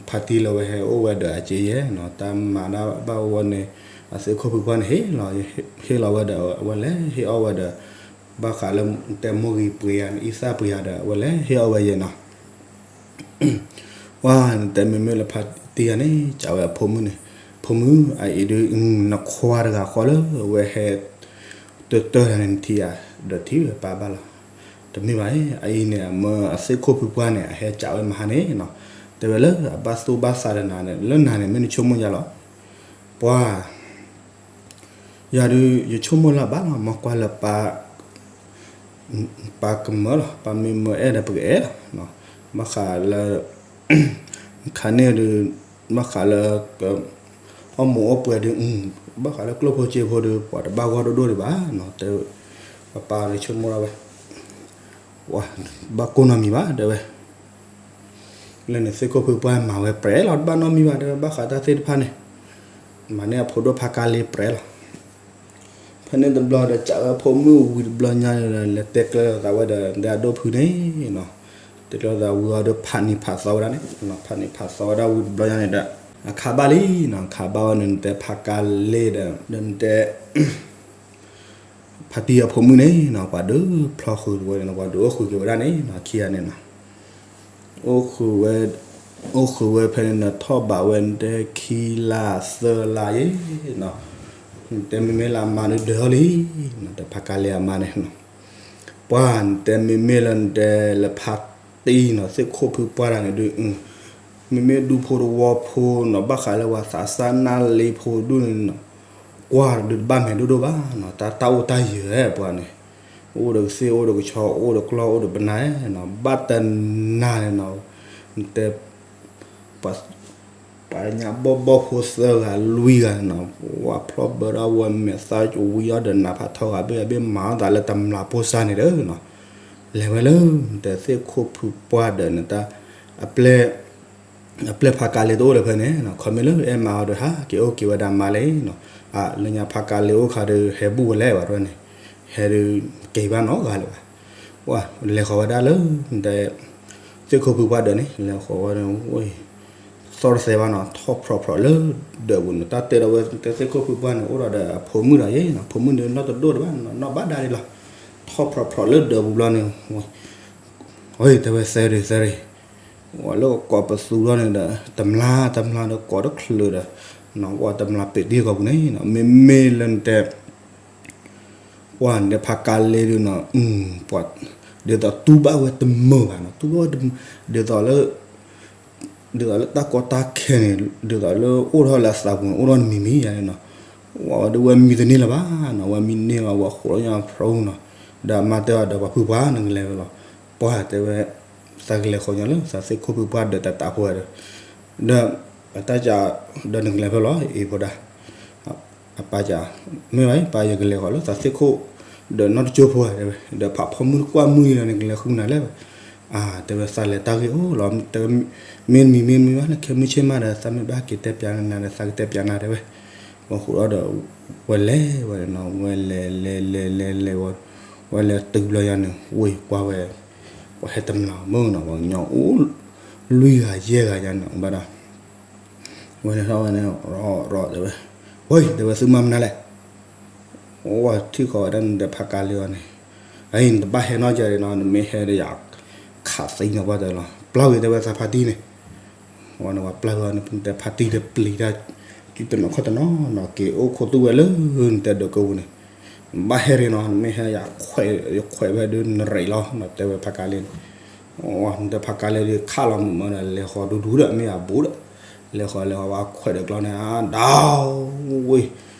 ဖါတံၢ်လၢဝဲဟဲအိၣ်ဝဲဒီးအက့ယဲၢ်နီၤ, တၢ်မၤဒၣ်ဘၣ်ဝဲန့ၣ်, အသ့ၣ်ခိၣ်ဖုပှၢ်န့ၣ်ဟ့ၣ်လီၤ, ဟ့ၣ်လီၤဝဲဒီး အဝဲလဲၤဟ့ၣ်အီၣ်ဝဲဒီး, ဘၣ်ဃးလၢတဲမိၢ်ဂံၤပှ့ၤယၤ အံသၣ်ပှ့ၤယၤဒီး အဝဲလဲၤဟ့ၣ်အီၣ်ဝဲယဲၢ်နီၤ ပှၤနတဲမ့မ့ၢ်လၢဖါတံၢ်ယၤန့ၣ် စံးဝဲအဖိမုၣ်န့ၣ်, ဖိမုၣ်အအံၤဒုး, နခွါတဂၤဃီလၢဝဲဟဲ, တၢၢ်တၢၢ်တၢ်န့ၣ်နထံၣ်ဧါ, ဒီးထံၣ်ဝဲပၢ်ဘၣ်လီၤ, တမ့ၢ်ဘၣ်, အအံၤန့ၣ် အမၢအသ့ၣ်ခိၣ်ဖုပှၢ်န့ၣ် အဟဲစံးဝဲမဟါန့ၣ်နီၤ, တဲဝဲလၢအဘၣ်သူၣ်ဘၣ်သးဒီးနၤန့ၣ် လၢနၤန့ၣ် မ့ၢ်နဆိကမိၣ်ယၤလီၤ, ပှၤ ယၤဒုး ယဆိကမိၣ်လၢအဘၣ်လီၤ, မ့ၢ်ကွၢ်လၢပၢ်, ပၢ်ကမၢလီၤ, ပၢ်မ့ၢ်မၢအဲၣ်ဒီးပကအဲၣ်လီၤ, ဘၣ်ဃးလၢ ခါန့ၣ်ဒုး, ဘၣ်ဃးလၢ အီၣ်မူးအီၣ်ပှဲၤဒုး, ဘၣ်ဃးလၢကျိၣ်ဖိစ့ဖိဒုး ပှၤတဘၣ်ဂီၢ်ဒိၣ်ဒိၣ်ဒံးဘၣ်နီၤ, တဲ, ပပၢ်ဒုးဆိကမိၣ်ဒၣ်ဝဲ, ဘၣ်ကိၢ်နီတမံၤဘၣ် တဲဝဲ လၢန့ၣ်သ့ၣ်ခိၣ်ဖုပှၢ်မၤဝဲပြဲးလီၤ, တဘၣ်နီတမံၤဘၣ် တဲဝဲ, ဘၣ်ဃးတၢ်သ့ၣ်တဖၣ်န့ၣ် မၤန့ၢ်အဖိဒိၣ်ဖးကါလ့ပြဲးလီၤ. ဖဲန့ၣ်တဘျီဒီး စံးဝဲဖိမုၣ်ဝံၤတဘျီညါန့ၣ်ဒီး လဲၤတဲကျၢၤသးဝဲဒီး ဒဲအဒိၣ်ဖုန့ၣ်နီၤ, တဲကျၢၤသးဝံၤအီၤဒီး ဖးနံၤဖးသီဝဲဒၣ်န့ၣ်, ဖးနံၤဖးသီဝဲဒၣ်ဝံၤတဘျီညါန့ၣ်ဒီး အခါဘၣ်လံနီၤ, အခါဘၣ်ဝဲန့ၣ် နတဲဖးကါလ့ဒီး ဒီးနတဲ ဖါတံၢ်အဖိမုၣ်န့ၣ်နီၤ, ပှၤဒုးဖျီဃုာ်တဝဲန့ၣ်နီၤ, ပှၤဒုးအိၣ်ဃုာ်က့ၤဝဲဒၣ်န့ၣ်နီၤ, ခံဂၤန့ၣ်နီၤ, အိၣ်ဃုာ်ဝဲ, အိၣ်ဃုာ်ဝဲဖဲန့ၣ်နီၤ, ထီၣ်ဘးဝဲနတဲခံလါသၢလါယဲနီၤ, နတဲမ့မ့ၢ်လၢအမါဒုးဒၢးထီၣ်လံ, နတဲဖးကါလ့အမါန့ၣ်နီၤ, ပှၤနတဲမ့မ့ၢ်လၢနတဲလၢဖါတံၢ်နီၤ, သ့ၣ်ခိၣ်ဖုပှၢ်တဂၤန့ၣ်ဒုး မ့မ့ၢ်ဒူဖိတဝီဖိနီၤ, ဘၣ်ဃးလၢပှၤသးစၢ်နၢ်လ့ဖိဒူၣ်န့ၣ်နီၤ, ကွၢ်ဒုးတဘၣ်မဲာ်ဒိၣ်ဒိၣ်ဘၣ်နီၤ, တၢ်တၢ်အိၣ်တၢ်ယၢၤပှၤန့ၣ်, အိၣ်ဒီးကသ့ၣ် အိၣ်ဒီးကဆီ အိၣ်ဒီးကျီၢ် အိၣ်ဒီးပနၢ်နီၤ, ဘၣ်တနၤန့ၣ်နီၤ, နတဲ ပှၤညါဘီၣ်ဘီၣ်ဖိသၢဂၤလွံၢ်ဂၤနီၤ, ဝဲဖျီၣ်ဘၢဒီးဝဲမဲာ်သၣ်ဝံၤအီၤဒီးနးဖးထီဂၤဘ့ၣ်ဂၤဘ့ၣ်မၤအီၣ်သးလၢတမျးဖိစၢ်န့ၣ်ဒီးနီၤ, လဲၤဝဲလၢ နတဲသ့ၣ်ခိၣ်ဖုပှၢ်ဒီးနတၢ် အပျဲၢ် အပျဲၢ်ဖးကါလ့တအိၣ်လၢၤဖဲန့ၣ်နီၤ, ခီမ့ၢ်လၢအဲၣ်မါအီၤဒီးဟးက့ၤအိၣ်က့ၤဝဲဒၣ်မါလံနီၤ, လၢညါဖးကါလ့အိၣ်ခါဒီးဟဲဘူၣ်ဝဲလဲၣ်ဝဲန့ၣ်, ဟဲဒီးက့ၤဘၣ်နီတဂၤလၢၤဘၣ်, ပှၤလဲၤဃီၤဝဲဒၣ်လၢ နတဲ သ့ၣ်ခိၣ်ဖုပှၢ်ဒီးန့ၣ် လဲၤဃီၤဝဲဒီး သီၣ်တသဲဘၣ်နီၤ, ထီၣ်ဖြီးဖြီးလၢဒၢးပူၤန့ၣ်, တၢ်တဲဒီးဝဲ တဲသ့ၣ်ခိၣ်ဖုပှၢ်န့ၣ် အိၣ်ဒီးအဖိမုၣ်ဒီးယဲနီၤ, ဖိမုၣ်န့ၣ်နီၢ်တဒိၣ်ဒံးဘၣ်, နီၢ်ဘၣ်ဒါဒံးလီၤ, ထီၣ်ဖြီးဖြီးလၢဒၢးပူၤဘျီန့ၣ်, တဲဝဲသဲရ့ၣ်သဲရ့ၣ်, ဝဲလၢကိးပသူထီၣ်န့ၣ်ဒီး တမျါတမျါဒီးကိးတချုးဒီး, ဝဲတမျါပ့းတံၢ်ဂီၤပူၤန့ၣ်နီၤ, မ့မ့ၢ်လၢနတဲ ပှၤနတဲဖးကါလ့ဒုးနီၤ, ပှၤ ဒ်သိးတူၢ်ဘၣ်ဝဲတမုာ်ဘၣ်နီၤ, တူၢ်ဘၣ်ဝဲတမုာ်, ဒ်သိးလၢ ဒ်သိးလၢတၢ်ကီတၢ်ခဲန့ၣ် ဒ်သိးလၢအိၣ်ထီၣ်လၢအသးပူၤန့ၣ် အိၣ်ထီၣ်တမံၤမံၤယါန့ၣ်နီၤ, ဝဲဒုးဝဲမံတန့ၢ်လၢၤဘၣ်နီၤ, ဝဲမံန့ၢ်ဝဲ ဝဲဃိးလၢညါဖျိနီၤ, ဒီးအမါတဲအီၤဒီး ပှၤဖုပှၢ်နကလဲၤဝဲလီၤ, ပှၤတဲဝဲ သးကလဲၤဃီၤညီလၢ သးသ့ၣ်ခိၣ်ဖုပှၢ်ဒီးတၢ်တၢ်ဖိဝဲဒီး, ဒီး အတၢ်က ဒီးနကလဲၤဖဲလီၤ အ့ၣ်ဖိဒၣ် အပၢ်က မ့ၢ်ဘၣ် ပၢ်ယကလဲၤဃီၤလၢသးသ့ၣ်ခိၣ် ဒီးနီၢ်တကၠိဖိဧါ တဲဝဲ, ဒီးဖးဖီမုၢ်တကွၢ်မုၢ်ဒီးနကလဲၤဃုနၤလဲၣ်, အတဲဝဲသးလဲၤတၢ်ဂ့ၢ်အိၣ်လီၤ, တဲဝဲ မ့ၢ်တမံၤမ့ၢ်တမံၤဘၣ် လၢခဲမုၢ်ဆ့ၣ်မးဒီး သးမ့ၢ်ဘၣ်က့ၤတဲပျးနၤဒီး သးကတဲပျးနၤတဲဝဲ, ဝဲဃုာ်ဒီး ဝဲလဲၤဝဲန့ၣ်နီၤ, ဝဲလဲၤလဲၤလဲၤလဲၤလဲၤဝဲ, ဝဲလဲၤတုၤဘျီယၤန့ၣ် ဝ့ၢ်ကွၢ်ဝဲ, ပှၤဟဲတမျၢ်မုၢ်နီၤ, ပှၤကညီအိၣ် လွံၢ်ဂၤယဲၢ်ဂၤယၤန့ၣ်ဘၣ်ဒီး ဝဲန့ၣ်ထီၣ်ဝဲန့ၣ် ရီၣ်ရီၣ်တဲဝဲ, ဝ့ၢ် တဲဝဲ သုမၤမနုၤလဲၣ်, အိၣ်ထံၣ်ဃီၤဝဲဒၣ်နတဲဖးကါလ့အီၤန့ၣ်, အအံၤ နတဘၣ်ဟဲနီတဂၤန့ၣ်နီၤ, နမ့ၢ်ဟဲဒီးယၤ ခးသံနၤပှၢ်တဲလီၤ, ပျၢ်ဝံၤတဲဝဲသးဖါတံၢ်န့ၣ် ဝဲန့ၣ်ပှၤပျၢ်ဝဲန့ၣ် တဲဖါတံၢ်ဒီးပျံၤတၢ် ကုတနီၤခီၣ်တနီၤနီၤ, က့ၤအိၣ်ခိးသူၣ်ဝဲလၢနတဲဒၢးကဝူၤန့ၣ်, နဘၣ်ဟဲရ့ၣ်နီၤ, နမ့ၢ်ဟဲယၤ ယခွဲးဝဲဒုးနရ့ၣ်လီၤနီၤ, တဲဝဲဖးကါလ့န့ၣ်, နတဲဖးကါလ့ဒီးခးလီၤမုၢ်မးဒီး လဲၤဃီၤဒူဒူဒီး မ့ၢ်အဘူးဒီး, လဲၤဃီၤလဲၤဃီၤ ပှၤခွဲးဒီးကျီန့ၣ် အဒၣ်ဝ့ၢ်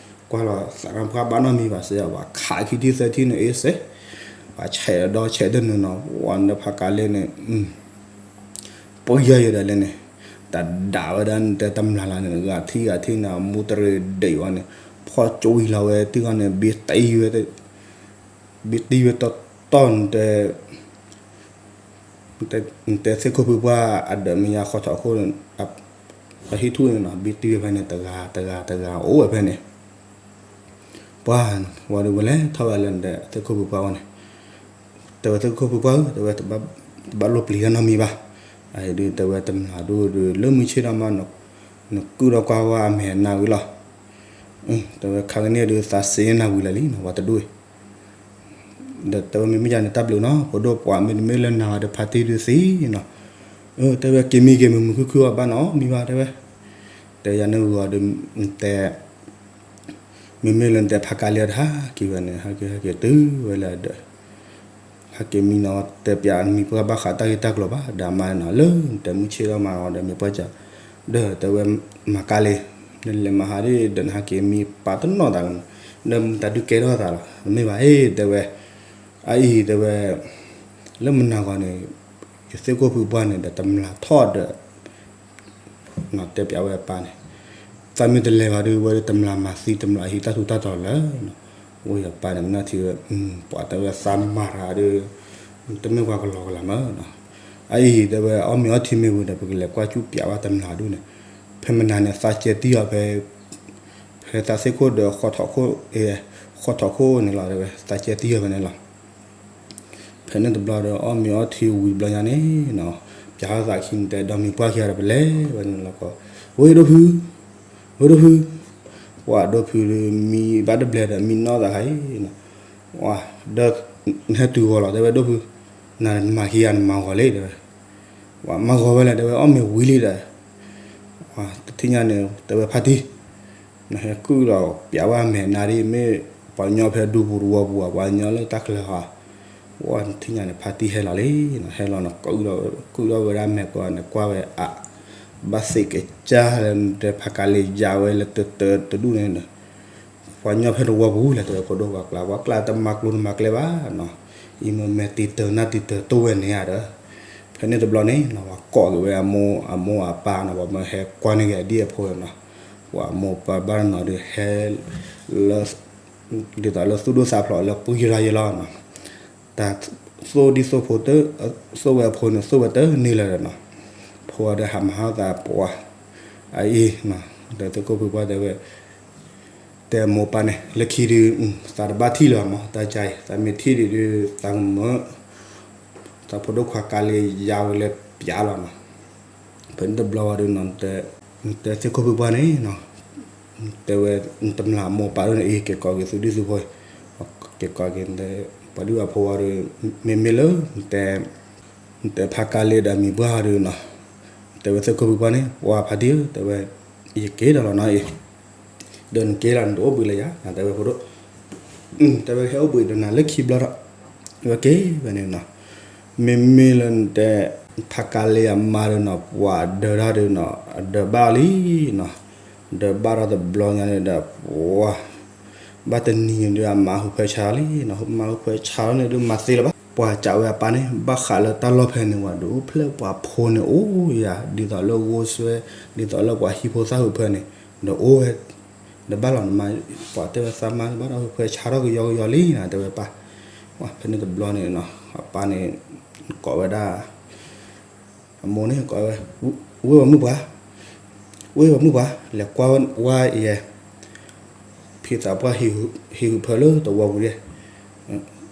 ကွၢ်လီၤသးနါပှၢ်ဘၣ်နီတမံၤဘၣ်စ့ၢ်, ပှၤခးခံထံၣ်သၢထံၣ်န့ၣ်အ့စ့ၢ်, ပှၤဆဲးဒီးဆဲးတနုာ်နီၤ, ဝဲနတဲဖးကါလ့န့ၣ် ပှၢ်ယဲၢ်ယဲၢ်ဒီးလဲၣ်န့ၣ်, တဒၣ်ဝဲဒၣ်နတဲတမျၢ်လၢ်န့ၣ် ဂၤထံၣ်ဂၤထံၣ်န့ၣ် အမူတရံးဒံးဝဲန့ၣ်, ဖီၣ်ကွံာ်လီၤဝဲတံၢ်ဂီၢ်န့ၣ် ဘ့တံၢ်ဝဲ, ဘ့တံၢ်ဝဲတီတီနတဲ နတဲသ့ၣ်ခိၣ်ဖုပှၢ်အဒၢးမ့ၢ်ယါဃီထီၣ်ခိၣ်, အဟံၣ်ထူၣ်န့ၣ်နီၤ ဘ့တံၢ်ဝဲဖဲန့ၣ် တဂၤတဂၤတဂၤအိၣ်ဝဲဖဲန့ၣ် ပှၢ်ဝံၤဒီး ဝဲလဲၤထီၣ်ဝဲလၢနတဲသ့ၣ်ခိၣ်ဖုပှၢ်ဝဲန့ၣ်, တဲဝဲသ့ၣ်ခိၣ်ဖုပှၢ်ဧၢ, တဲဝဲ တဘၣ်လိၣ်ပျံၤတၢ်နီတမံၤဘၣ်, အအံၤဒုး တဲဝဲတမျၢ်ဒိၣ်ဒုး လၢမုၢ်ဆ့ၣ်ထီၣ်မး နကုၢ်ဒီးကွၢ်ဝဲအမဲာ်နါဝံၤလီၤ, တဲဝဲခါကန့ၣ်ဒုး သးစ့နၢ်ဝံၤလၢာ်လံနီၤ ပှၤတဒူၣ်အံၤ ဒီးတဲဝဲမ့မ့ၢ်ယၤန့ၣ် တၢ်ဘျုးနီၤ ဖိဒိၣ်ပှၢ် မ့တမ့ၢ်လၢနၤဂၤဒီးဖါတံၢ်ဒုးသံနီၤ, တဲဝဲက့ၤမံက့ၤမုာ်မုာ်ခုၣ်ခုၣ်အီၤဘၣ်နီၤ မံဘၣ်တဲဝဲ, တဲယၤန့ၣ်ဂီၤဒီး တဲ မ့မ့ၢ်လၢနတဲဖါကါလ့အီၤဒီး ဟးက့ၤဝဲန့ၣ် ဟဲက့ၤဟဲက့ၤတုၤဝဲလၢဒီး ဟဲက့ၤမံနီၤ တဲပျးမံၤပှၢ်ဘၣ်ဃးတၢ်ဂ့ၢ်တၢ်ကျိၤဘၣ် ဒီးမါနီၤ လၢနတဲမုၢ်ဆ့ၣ်ထီၣ်မးဒီး မ့ၢ်ပှၢ်စၢ် ဒီးတဲဝဲမၤကါလ့ နလဲၤမၤဟးဒ်ဒီးနဟဲက့ၤမံပာ်တနီၣ်သးလီၤ, ဒီးမတၤဒုးကဲထီၣ်သးလီၤ မ့ၢ်ဘၣ်အ့ၣ် တဲဝဲ, အအံၤတဲဝဲ လၢမနၤဂီၤန့ၣ် ယသ့ၣ်ခိၣ်ဖုပှၢ်န့ၣ်ဒီး တမျၢ်ထီၣ်ဒီး တဲပျးဝဲအပၢ်န့ၣ်, သးမ့ၢ်တလဲၤဘၣ်ဒီး ဝဲတမျၢ်မၤသံ တမျၢ်ဟံးတၢ်ထူးတၢ်တီၤလၢ ဝဲအပၢ်န့ၣ် ကနၣ်ထံဝဲ ပှၤတဲဝဲသးမၤတဂၤဒီး တမ့ၢ်ပှၤကလီကလီမး, အအံၤတဲဝဲ အီၣ်မ့ၤအီထံမ့ၢ်ဝံၤဒီး ပကလဲၤကွၢ်ကူၣ်ပျးဝဲတမျၢ်ဒူၣ်န့ၣ်, ဖဲမနၤန့ၣ် သးကဲတံၢ်အီၤဖဲ ဖဲသးသ့ၣ်ခိၣ်ဒီး ဃီထီၣ်ခိၣ်န့ၣ်လီၤ တဲဝဲ သးကဲတံၢ်အီၤဖဲန့ၣ်လီၤ. ဖဲန့ၣ်တဘျီဒီး အီၣ်မ့ၤအီထံဝံၤတဘျီညါန့ၣ်နီၤ, ပျးထီၣ်သးခံန့ၣ် တဲဒီးမံၤပှၢ်ခံဂၤဒီး ပလဲၤဝဲန့ၣ်လီၤကီး, ဝ့ၢ်ဒိၣ်ဖု, ဝ့ၢ်ဒိၣ်ဖု, ပှၤဒိၣ်ဖုဒီး မံဘၣ်တဘျဲၣ်ဒီး မံနီၢ်သးခါအံၤနီၤ, ဒီး နဟဲတုၤဂီၤလီၤ တဲဝဲဒိၣ်ဖု, နမၤခံဂၤန့ၣ်မၤဂီၤလံ တဲဝဲ, ပှၤမၤဂီၤဝဲလဲၣ် တဲဝဲ အီၣ်မ့ၤဝံၤလံဒီး တထံၣ်ညါန့ၣ် တဲဝဲဖါတံၢ် နဟဲကုၢ်ဒီးပျးဝဲအမဲာ်နါဒ် မ့ၢ်ပှၤကညီဖဲဒူပူၤတဝီပူၤ ပှၤကညီလၢတၢ်ချၢဟီ, ဝဲတထံၣ်ညါန့ၣ် ဖါတံၢ်ဟဲလီၤလံနီၤ, ဟဲလီၤန့ၣ် ကုၢ်ထီၣ်ဝဲဒၣ်မဲာ်ကီးန့ၣ် ကွၢ်ဝဲအ ဘၣ်သ့ၣ်ကစၢ်လၢနတဲဖါကါလ့ယါဝဲလၢတၢတဒူၣ်န့ၣ်ဒီး ပှၤကညီဖဲတဝီပူၤလဲၣ် တဲဝဲဖိဒိၣ်ပှၤကျါ ပှၤကျါတမၤကျိၤတမၤကျဲဘၣ်နီၤ, အံၤမ့ၢ်မဲာ်တံၤတၢၤနၢ်တံၤတၢၤတိၢ်ဝဲန့ၣ်ဧါဒီး ဖဲန့ၣ်တဘျီန့ၣ်နီၤ ပှၤကိးက့ၤဝဲအမိၢ်အပၢ်နီၤ ပှၤမၢဟဲကွၢ်န့ၢ်က့ၤအဒံၣ်အဖိနီၤ, ပှၤအမိၢ်ပၢ်ဘၣ်တနီၤဒီးဟဲလၢ ဒ်သိးလၢသူၣ်ဒိၣ်သးဖျိးလၢပှၢ်ယရၤယဲလီၤနီၤ, တၢ်သိၣ်ဒံၣ်သိၣ်ဖိ သိၣ်ဝဲအဖိန့ၣ် သိၣ်ဝဲတန့ၢ်လၢၤဒီးနီၤ, ဖိဒီးဟးမၤဟီၣ်သးပှၤ အအံၤနီၤ ဒီးသုးခိၣ်ဖုပှၢ်တဲဝဲ တဲမိၢ်ပၢ်န့ၣ် လၢခံဒုး သးတဘၣ်ထံၣ်လၢၤမး တၢ်ကါအံၤ သးမ့ၢ်ထံၣ်ဒံးဒုး သးကမၢ သးဖိဒိၣ်ခွါကါလ့ယါဝဲလၢပျးလီၤနီၤ, ဖဲန့ၣ်တဘျီဝဲဒုးနီၤ တဲသုးခိၣ်ဖုပှၢ်န့ၣ်နီၤ တဲဝဲ တမျၢ်မိၢ်ပၢ်ဒ်န့ၣ်အံၤ က့ၤကိးက့ၤသုးဒံၣ်သုးဖိ က့ၤကိးက့ၤ ပှၤဒုၣ်ပှၤဖိဝဲဒုး မ့မ့ၢ်လၢ နတဲဖါကါလ့ဒီးမံၤပှၢ်ဒုးနီၤ တဲဝဲသုးခိၣ်ဖုပှၢ်န့ၣ် ပှၤဖါတံၢ်ဧၢ တဲဝဲ ယက့ၤဒီးလီၤနီၤအံၤ ဒီးနက့ၤလီၤ နတအိၣ်ဘှံးလၢယၤ တဲဝဲဖိဒိၣ် တဲဝဲဟဲအိၣ်ဘှံးဒီးနၤလၢခံဘျီဒီး ဝဲက့ၤဝဲန့ၣ်နီၤ မ့မ့ၢ်လၢနတဲ ဖါကါလ့အမါဒုးနီၤ ပှၤဒၢးတၢ်ဒုးနီၤ အဒၢးဘၣ်လံနီၤ ဒၢးဘၣ်ထီၣ်တဘျီညါန့ၣ်ဒီး ပှၤ ဘၣ်တနံၤန့ၣ်ဒုး အမါဟူးဖၢဆါလံနီၤ မါဟူးဖၢဆါလီၤန့ၣ်ဒုး မၤသ့လၢၤဘၣ် ပှၤစံးဝဲအပၢ်န့ၣ် ဘၣ်ဃးလၢတၢ်လီၢ်ဖဲန့ၣ်ဝဲဒုး အိၣ်ဖျဲၣ်ပှၤဖိန့ၣ် အိၣ်ယၤ ဒ်သိးလၢဂိၢ်စွဲ ဒ်သိးလၢပှၤဟံၣ်ဖိသၣ်ဟူးဖၢန့ၣ် ဒီးအိၣ်ဝဲ ဒီးဘၣ်လီၤနမါ ပှၤတဲဝဲသးမါဘၣ်ဒီးဟူးဖၢဆါထီၣ်ကယီကယီလံနီၤ တဲဝဲပၢ် ဖဲန့ၣ်တဘျီန့ၣ်နီၤ အပၢ်န့ၣ် ကိးဝဲဒၣ် အမိၢ်န့ၣ်ကိးဝဲ ဝ့ၢ်ဝဲမုၣ်ပှၢ် ဝ့ၢ်ဝဲမုၣ်ပှၢ် လဲၤကွၢ်ဝဲယဲ ဖံသးပှၢ်ဟံၣ်ဟုၣ်ဖၢလၢသဝီပူၤဒဲး,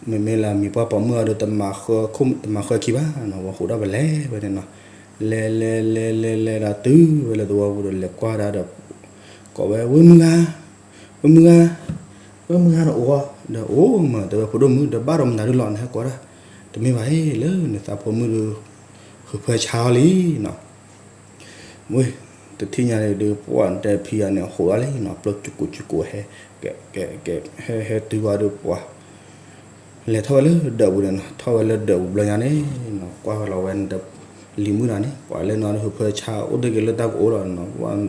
မ့မ့ၢ်လၢမံၤပှၢ်ပိာ်မုၣ်အီၤဒီး တမၤဃၢခံဘၣ်နီၤ, ဝဲဃိးဒီးပလဲၤဝဲန့ၣ်နီၤ, လဲၤလဲၤလဲၤလဲၤလဲၤဒီးတုၤဝဲလၢသဝီပူၤဒီး လဲၤကွၢ်ဒၣ်ဒီး ကိးဝဲ ဝ့ၢ်မုၢ်ဂၤ, ဝ့ၢ်မုၢ်ဂၤ, ဝ့ၢ်မုၢ်ဂၤ နအိၣ်ဧါ, ဒီးအိၣ်မး တဲဝဲ ဖိဒိၣ်မုၣ် ဒီးဘၣ်ဒီးမနုၤဒုလီၤ နဟဲကိးဒၣ်, တမ့ၢ်ဘၣ်အံၤ လၢနသးဖိမုၣ်ဒု ဟုၣ်ဖၢဆါအီၤလံနီၤ ဝ့ၢ် တထံၣ်ညါန့ၣ်ဒုး ပှၢ်နတဲဖံဂၤန့ၣ် ဟိးဒၣ်လံနီၤ, ပျိၢ်ကကိးကကိးဟဲ, ကဲ ကဲ ကဲ ဟဲ ဟဲတုၤဝဲဒီးပှၢ် လဲၤထီၣ်ဝဲလၢဒၢးပူၤန့ၣ်နီၤ, ထီၣ်ဝဲလၢဒၢးပူၤဘျီညါန့ၣ်နီၤ, ကွၢ်ဝဲလီၤဝဲနတဲ လံၤမုၣ်တဂၤန့ၣ် ပှၢ်လဲၣ်နီၤဒီး ဟုၣ်ဖၢဆါအိၣ်တ့ၢ်က့ၤလၢတၢ်ကအိၣ်လီၤနီၤ, ပှၢ် တ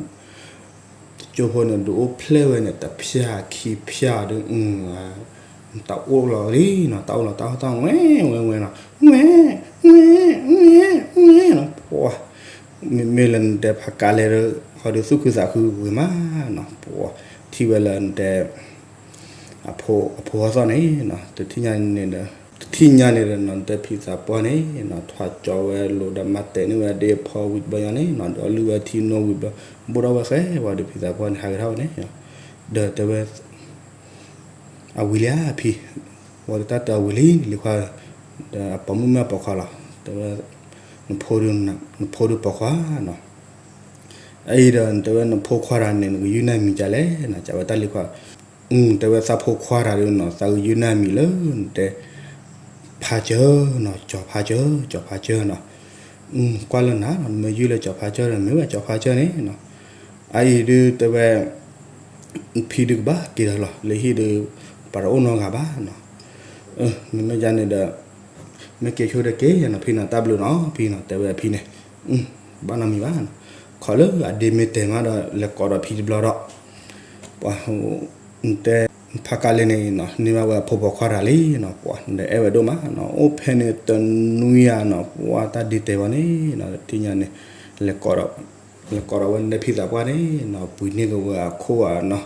ကၠိဖိန့ၣ် ဒုးအိၣ်ဖျဲၣ်ဝဲန့ၣ် တဖၠၣ်ခံဖၠၣ်ဒီး တၢ်အိၣ်လီၤလံနီၤ, တၢ်အိၣ်လီၤ တၢ်အိၣ်သီၣ်ဝဲဝဲဝဲနီၤ, ဝဲ ဝဲ ဝဲ ဝဲနီၤ, ပှၢ် မ့မ့ၢ်လၢနတဲဖးကးလဲၣ်ဒီး ဟီဒုးသူၣ်ခုသးခုဝံၤမးနီၤ, ပှၢ် ထံၣ်ဝဲလၢနတဲ အဖိ အဖိဟီၣ်သီၣ်န့ၣ်နီၤ, တထံၣ်ညါန့ၣ်ဒီး တထံၣ်ညါန့ၣ်ဒီးနီၤ နတဲဖံသးပှၢ်န့ၣ်နီၤ ထွးကၠီဝဲလိာ်ဒီးမၤတဲာ်န့ၢ်ဝဲဒ့ဖိဝံၤတဘျီညါန့ၣ်နီၤ, ဒီးလုၢ်ဝဲထံနိဝံၤဘျီ ဘိၣ်ထီၣ်ဝဲဃဲဝဲဒီးဖံသးပှၢ်န့ၣ် ဟးဂ့ၤထီၣ်ဝဲန့ၣ်, ဒီးတဲဝဲ အဝံၤလံဧါဖံ, ဝံၤဒီးတၢ်တဲအဝံၤလံန့ၣ်လံခွါ, ဒီးအပိာ်မုၣ်မ့ၢ်အပိာ်ခွါလီၤ, တဲဝဲ နဖိဒု နဖိဒုပိာ်ခွါနီၤ, အအံၤဒီးနတဲဝဲနဖိခွါတဂၤန့ၣ် နကယုၢ်နၢ်မံၤဒ်လဲၣ်နီၤ, ကးဝဲတၢ်လံခွါ တဲဝဲသးဖိခွါတဂၤဒုနီၤ သးကယုၢ်နၢ်မံၤလၢ နတဲ ဖါစၢၤနီၤ, ကၠီၤဖါစၢၤ, ကၠီၤဖါစၢၤနီၤ, ကွၢ်လၢနၤနီၤ နမ့ၢ်ယုၢ်လၢကၠီၤဖါစၢၤဒီး မ့ၢ်ဝဲကၠီၤဖါစၢၤန့ၣ်နီၤ, အအံၤဒုတဲဝဲ ဖံဒုကဘၣ်က့ၤဒီးလီၤ လၢဟံၣ်ဒု ပှၤတအိၣ်နီတဂၤဘၣ်နီၤ, မ့မ့ၢ်ယၤန့ၣ်ဒီး မ့ၢ်က့ၤဆိဒီးက့ၤယၤနီၤ ဖံနီၤ တၢ်ဘျုးနီၤ ဖံနီၤ တဲဝဲဖံန့ၣ်, ဘၣ်နီတမံၤဘၣ်နီၤ, ခီလၢအဒ့မ့ၢ်တဲမးဒီး လဲၤကိးဒီးဖံတဘျီဒီး ပှၤ နတဲ ဖးကးလဲၣ်န့ၣ်နီၤ န့ၢ်ဘၣ်ဝဲအဖိပိာ်ခွါတဂၤလံနီၤ, ပှၤ နအဲၣ်ဝဲဒိၣ်မးနီၤ, အိၣ်ဖဲန့ၣ်တနွံယၤနီၤ ပှၤတၢ်ဒ့တဲဝဲန့ၣ်နီၤ တထံၣ်ညါန့ၣ် လဲၤကိးဒီး လဲၤကိးဒီးဝဲနတဲဖံသးပှၢ်န့ၣ်နီၤ ပှ့ၤန့ၢ်က့ၤဝဲအခိၣ်အနီၤ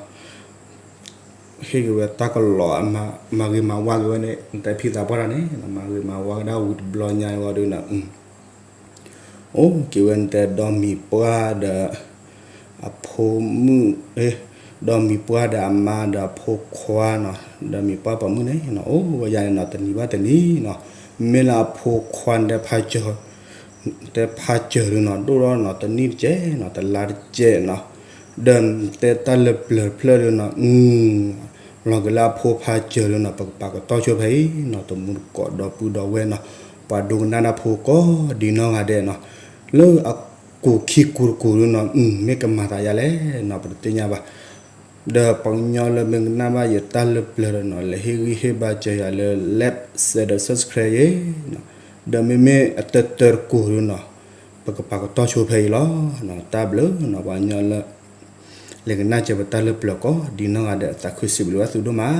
ဟ့ၣ်က့ၤဝဲတၢ်ကလီၤ မၤဂ့ၤမၤဝါက့ၤဝဲန့ၣ် နတဲဖံသးပှၢ်တဂၤန့ၣ် မၤဂ့ၤမၤဝါကဒါဝံၤတဘျီညါအံၤဝံၤဒုနီၤ, အိၣ်က့ၤဝဲနတဲဒီမံၤပှၢ်ဒီး အဖိမုၣ်, ဒီမံၤပှၢ်ဒီးအမါဒီးအဖိခွါနီၤ, ဒီမံၤပှၢ်ပိာ်မုၣ်န့ၣ်နီၤ အိၣ်ဝဲယၤန့ၣ်နီၤ တနံၤဘၣ်တနံၤနီၤ, မ့ၢ်လၢအဖိခွါနတဲဖါစၢၤ, တဲဖါစၢၤဒုနီၤ ဒိၣ်ထီၣ်နီၤ တနံၣ်တကဲးနီၤ တလါတကဲးနီၤ, ဒီးနတဲတၢ်လၢပျၢၤတဖျၢၣ်ဒုနီၤ လီၤက့ၤလၢအဖိဖါစၢၤဒုနီၤ ပကပာ်ကတီၢ်ဆိဖဲအံၤနီၤ တမူတကိးဒီပုၢ်ဒီဝဲၢ်နီၤ ပှၤဒိကနၣ်တၢ်ဖိကိးဒံနီၢ်ဂၤဒဲးနီၤ, လၢအကူာ်ခံကူာ်တကူာ်ဒုနီၤ မ့ၢ်ကမၤသးယါလဲၣ်နီၤ ပတသ့ၣ်ညါဘၣ်, ဒီးပှၤကညီလၢမ့ၢ်ကနၣ်ဘၣ်ယတၢ်လၢပျၢၤဒီးနီၤ လဲၤဟ့ၣ်ဂံၢ်ဟ့ၣ်ဘါစၢၤယၤလၢ like share ဒီး subscribe ယ့ၤနီၤ, ဒီးမ့မ့ၢ်အတၢတၢတကူာ်ဒုနီၤ ပကပာ်ကတီၢ်ဆိဖဲအံၤလီၤ, တၢ်ဘျုးနီၤ ပှၤကညီလၢ လဲၤကနၣ်စၢၤပတၢ်လၢပျၢၤကိးဒံနီၢ်ဂၤဒဲး သးခုစံးဘျုးဘၣ်သုဒိၣ်မး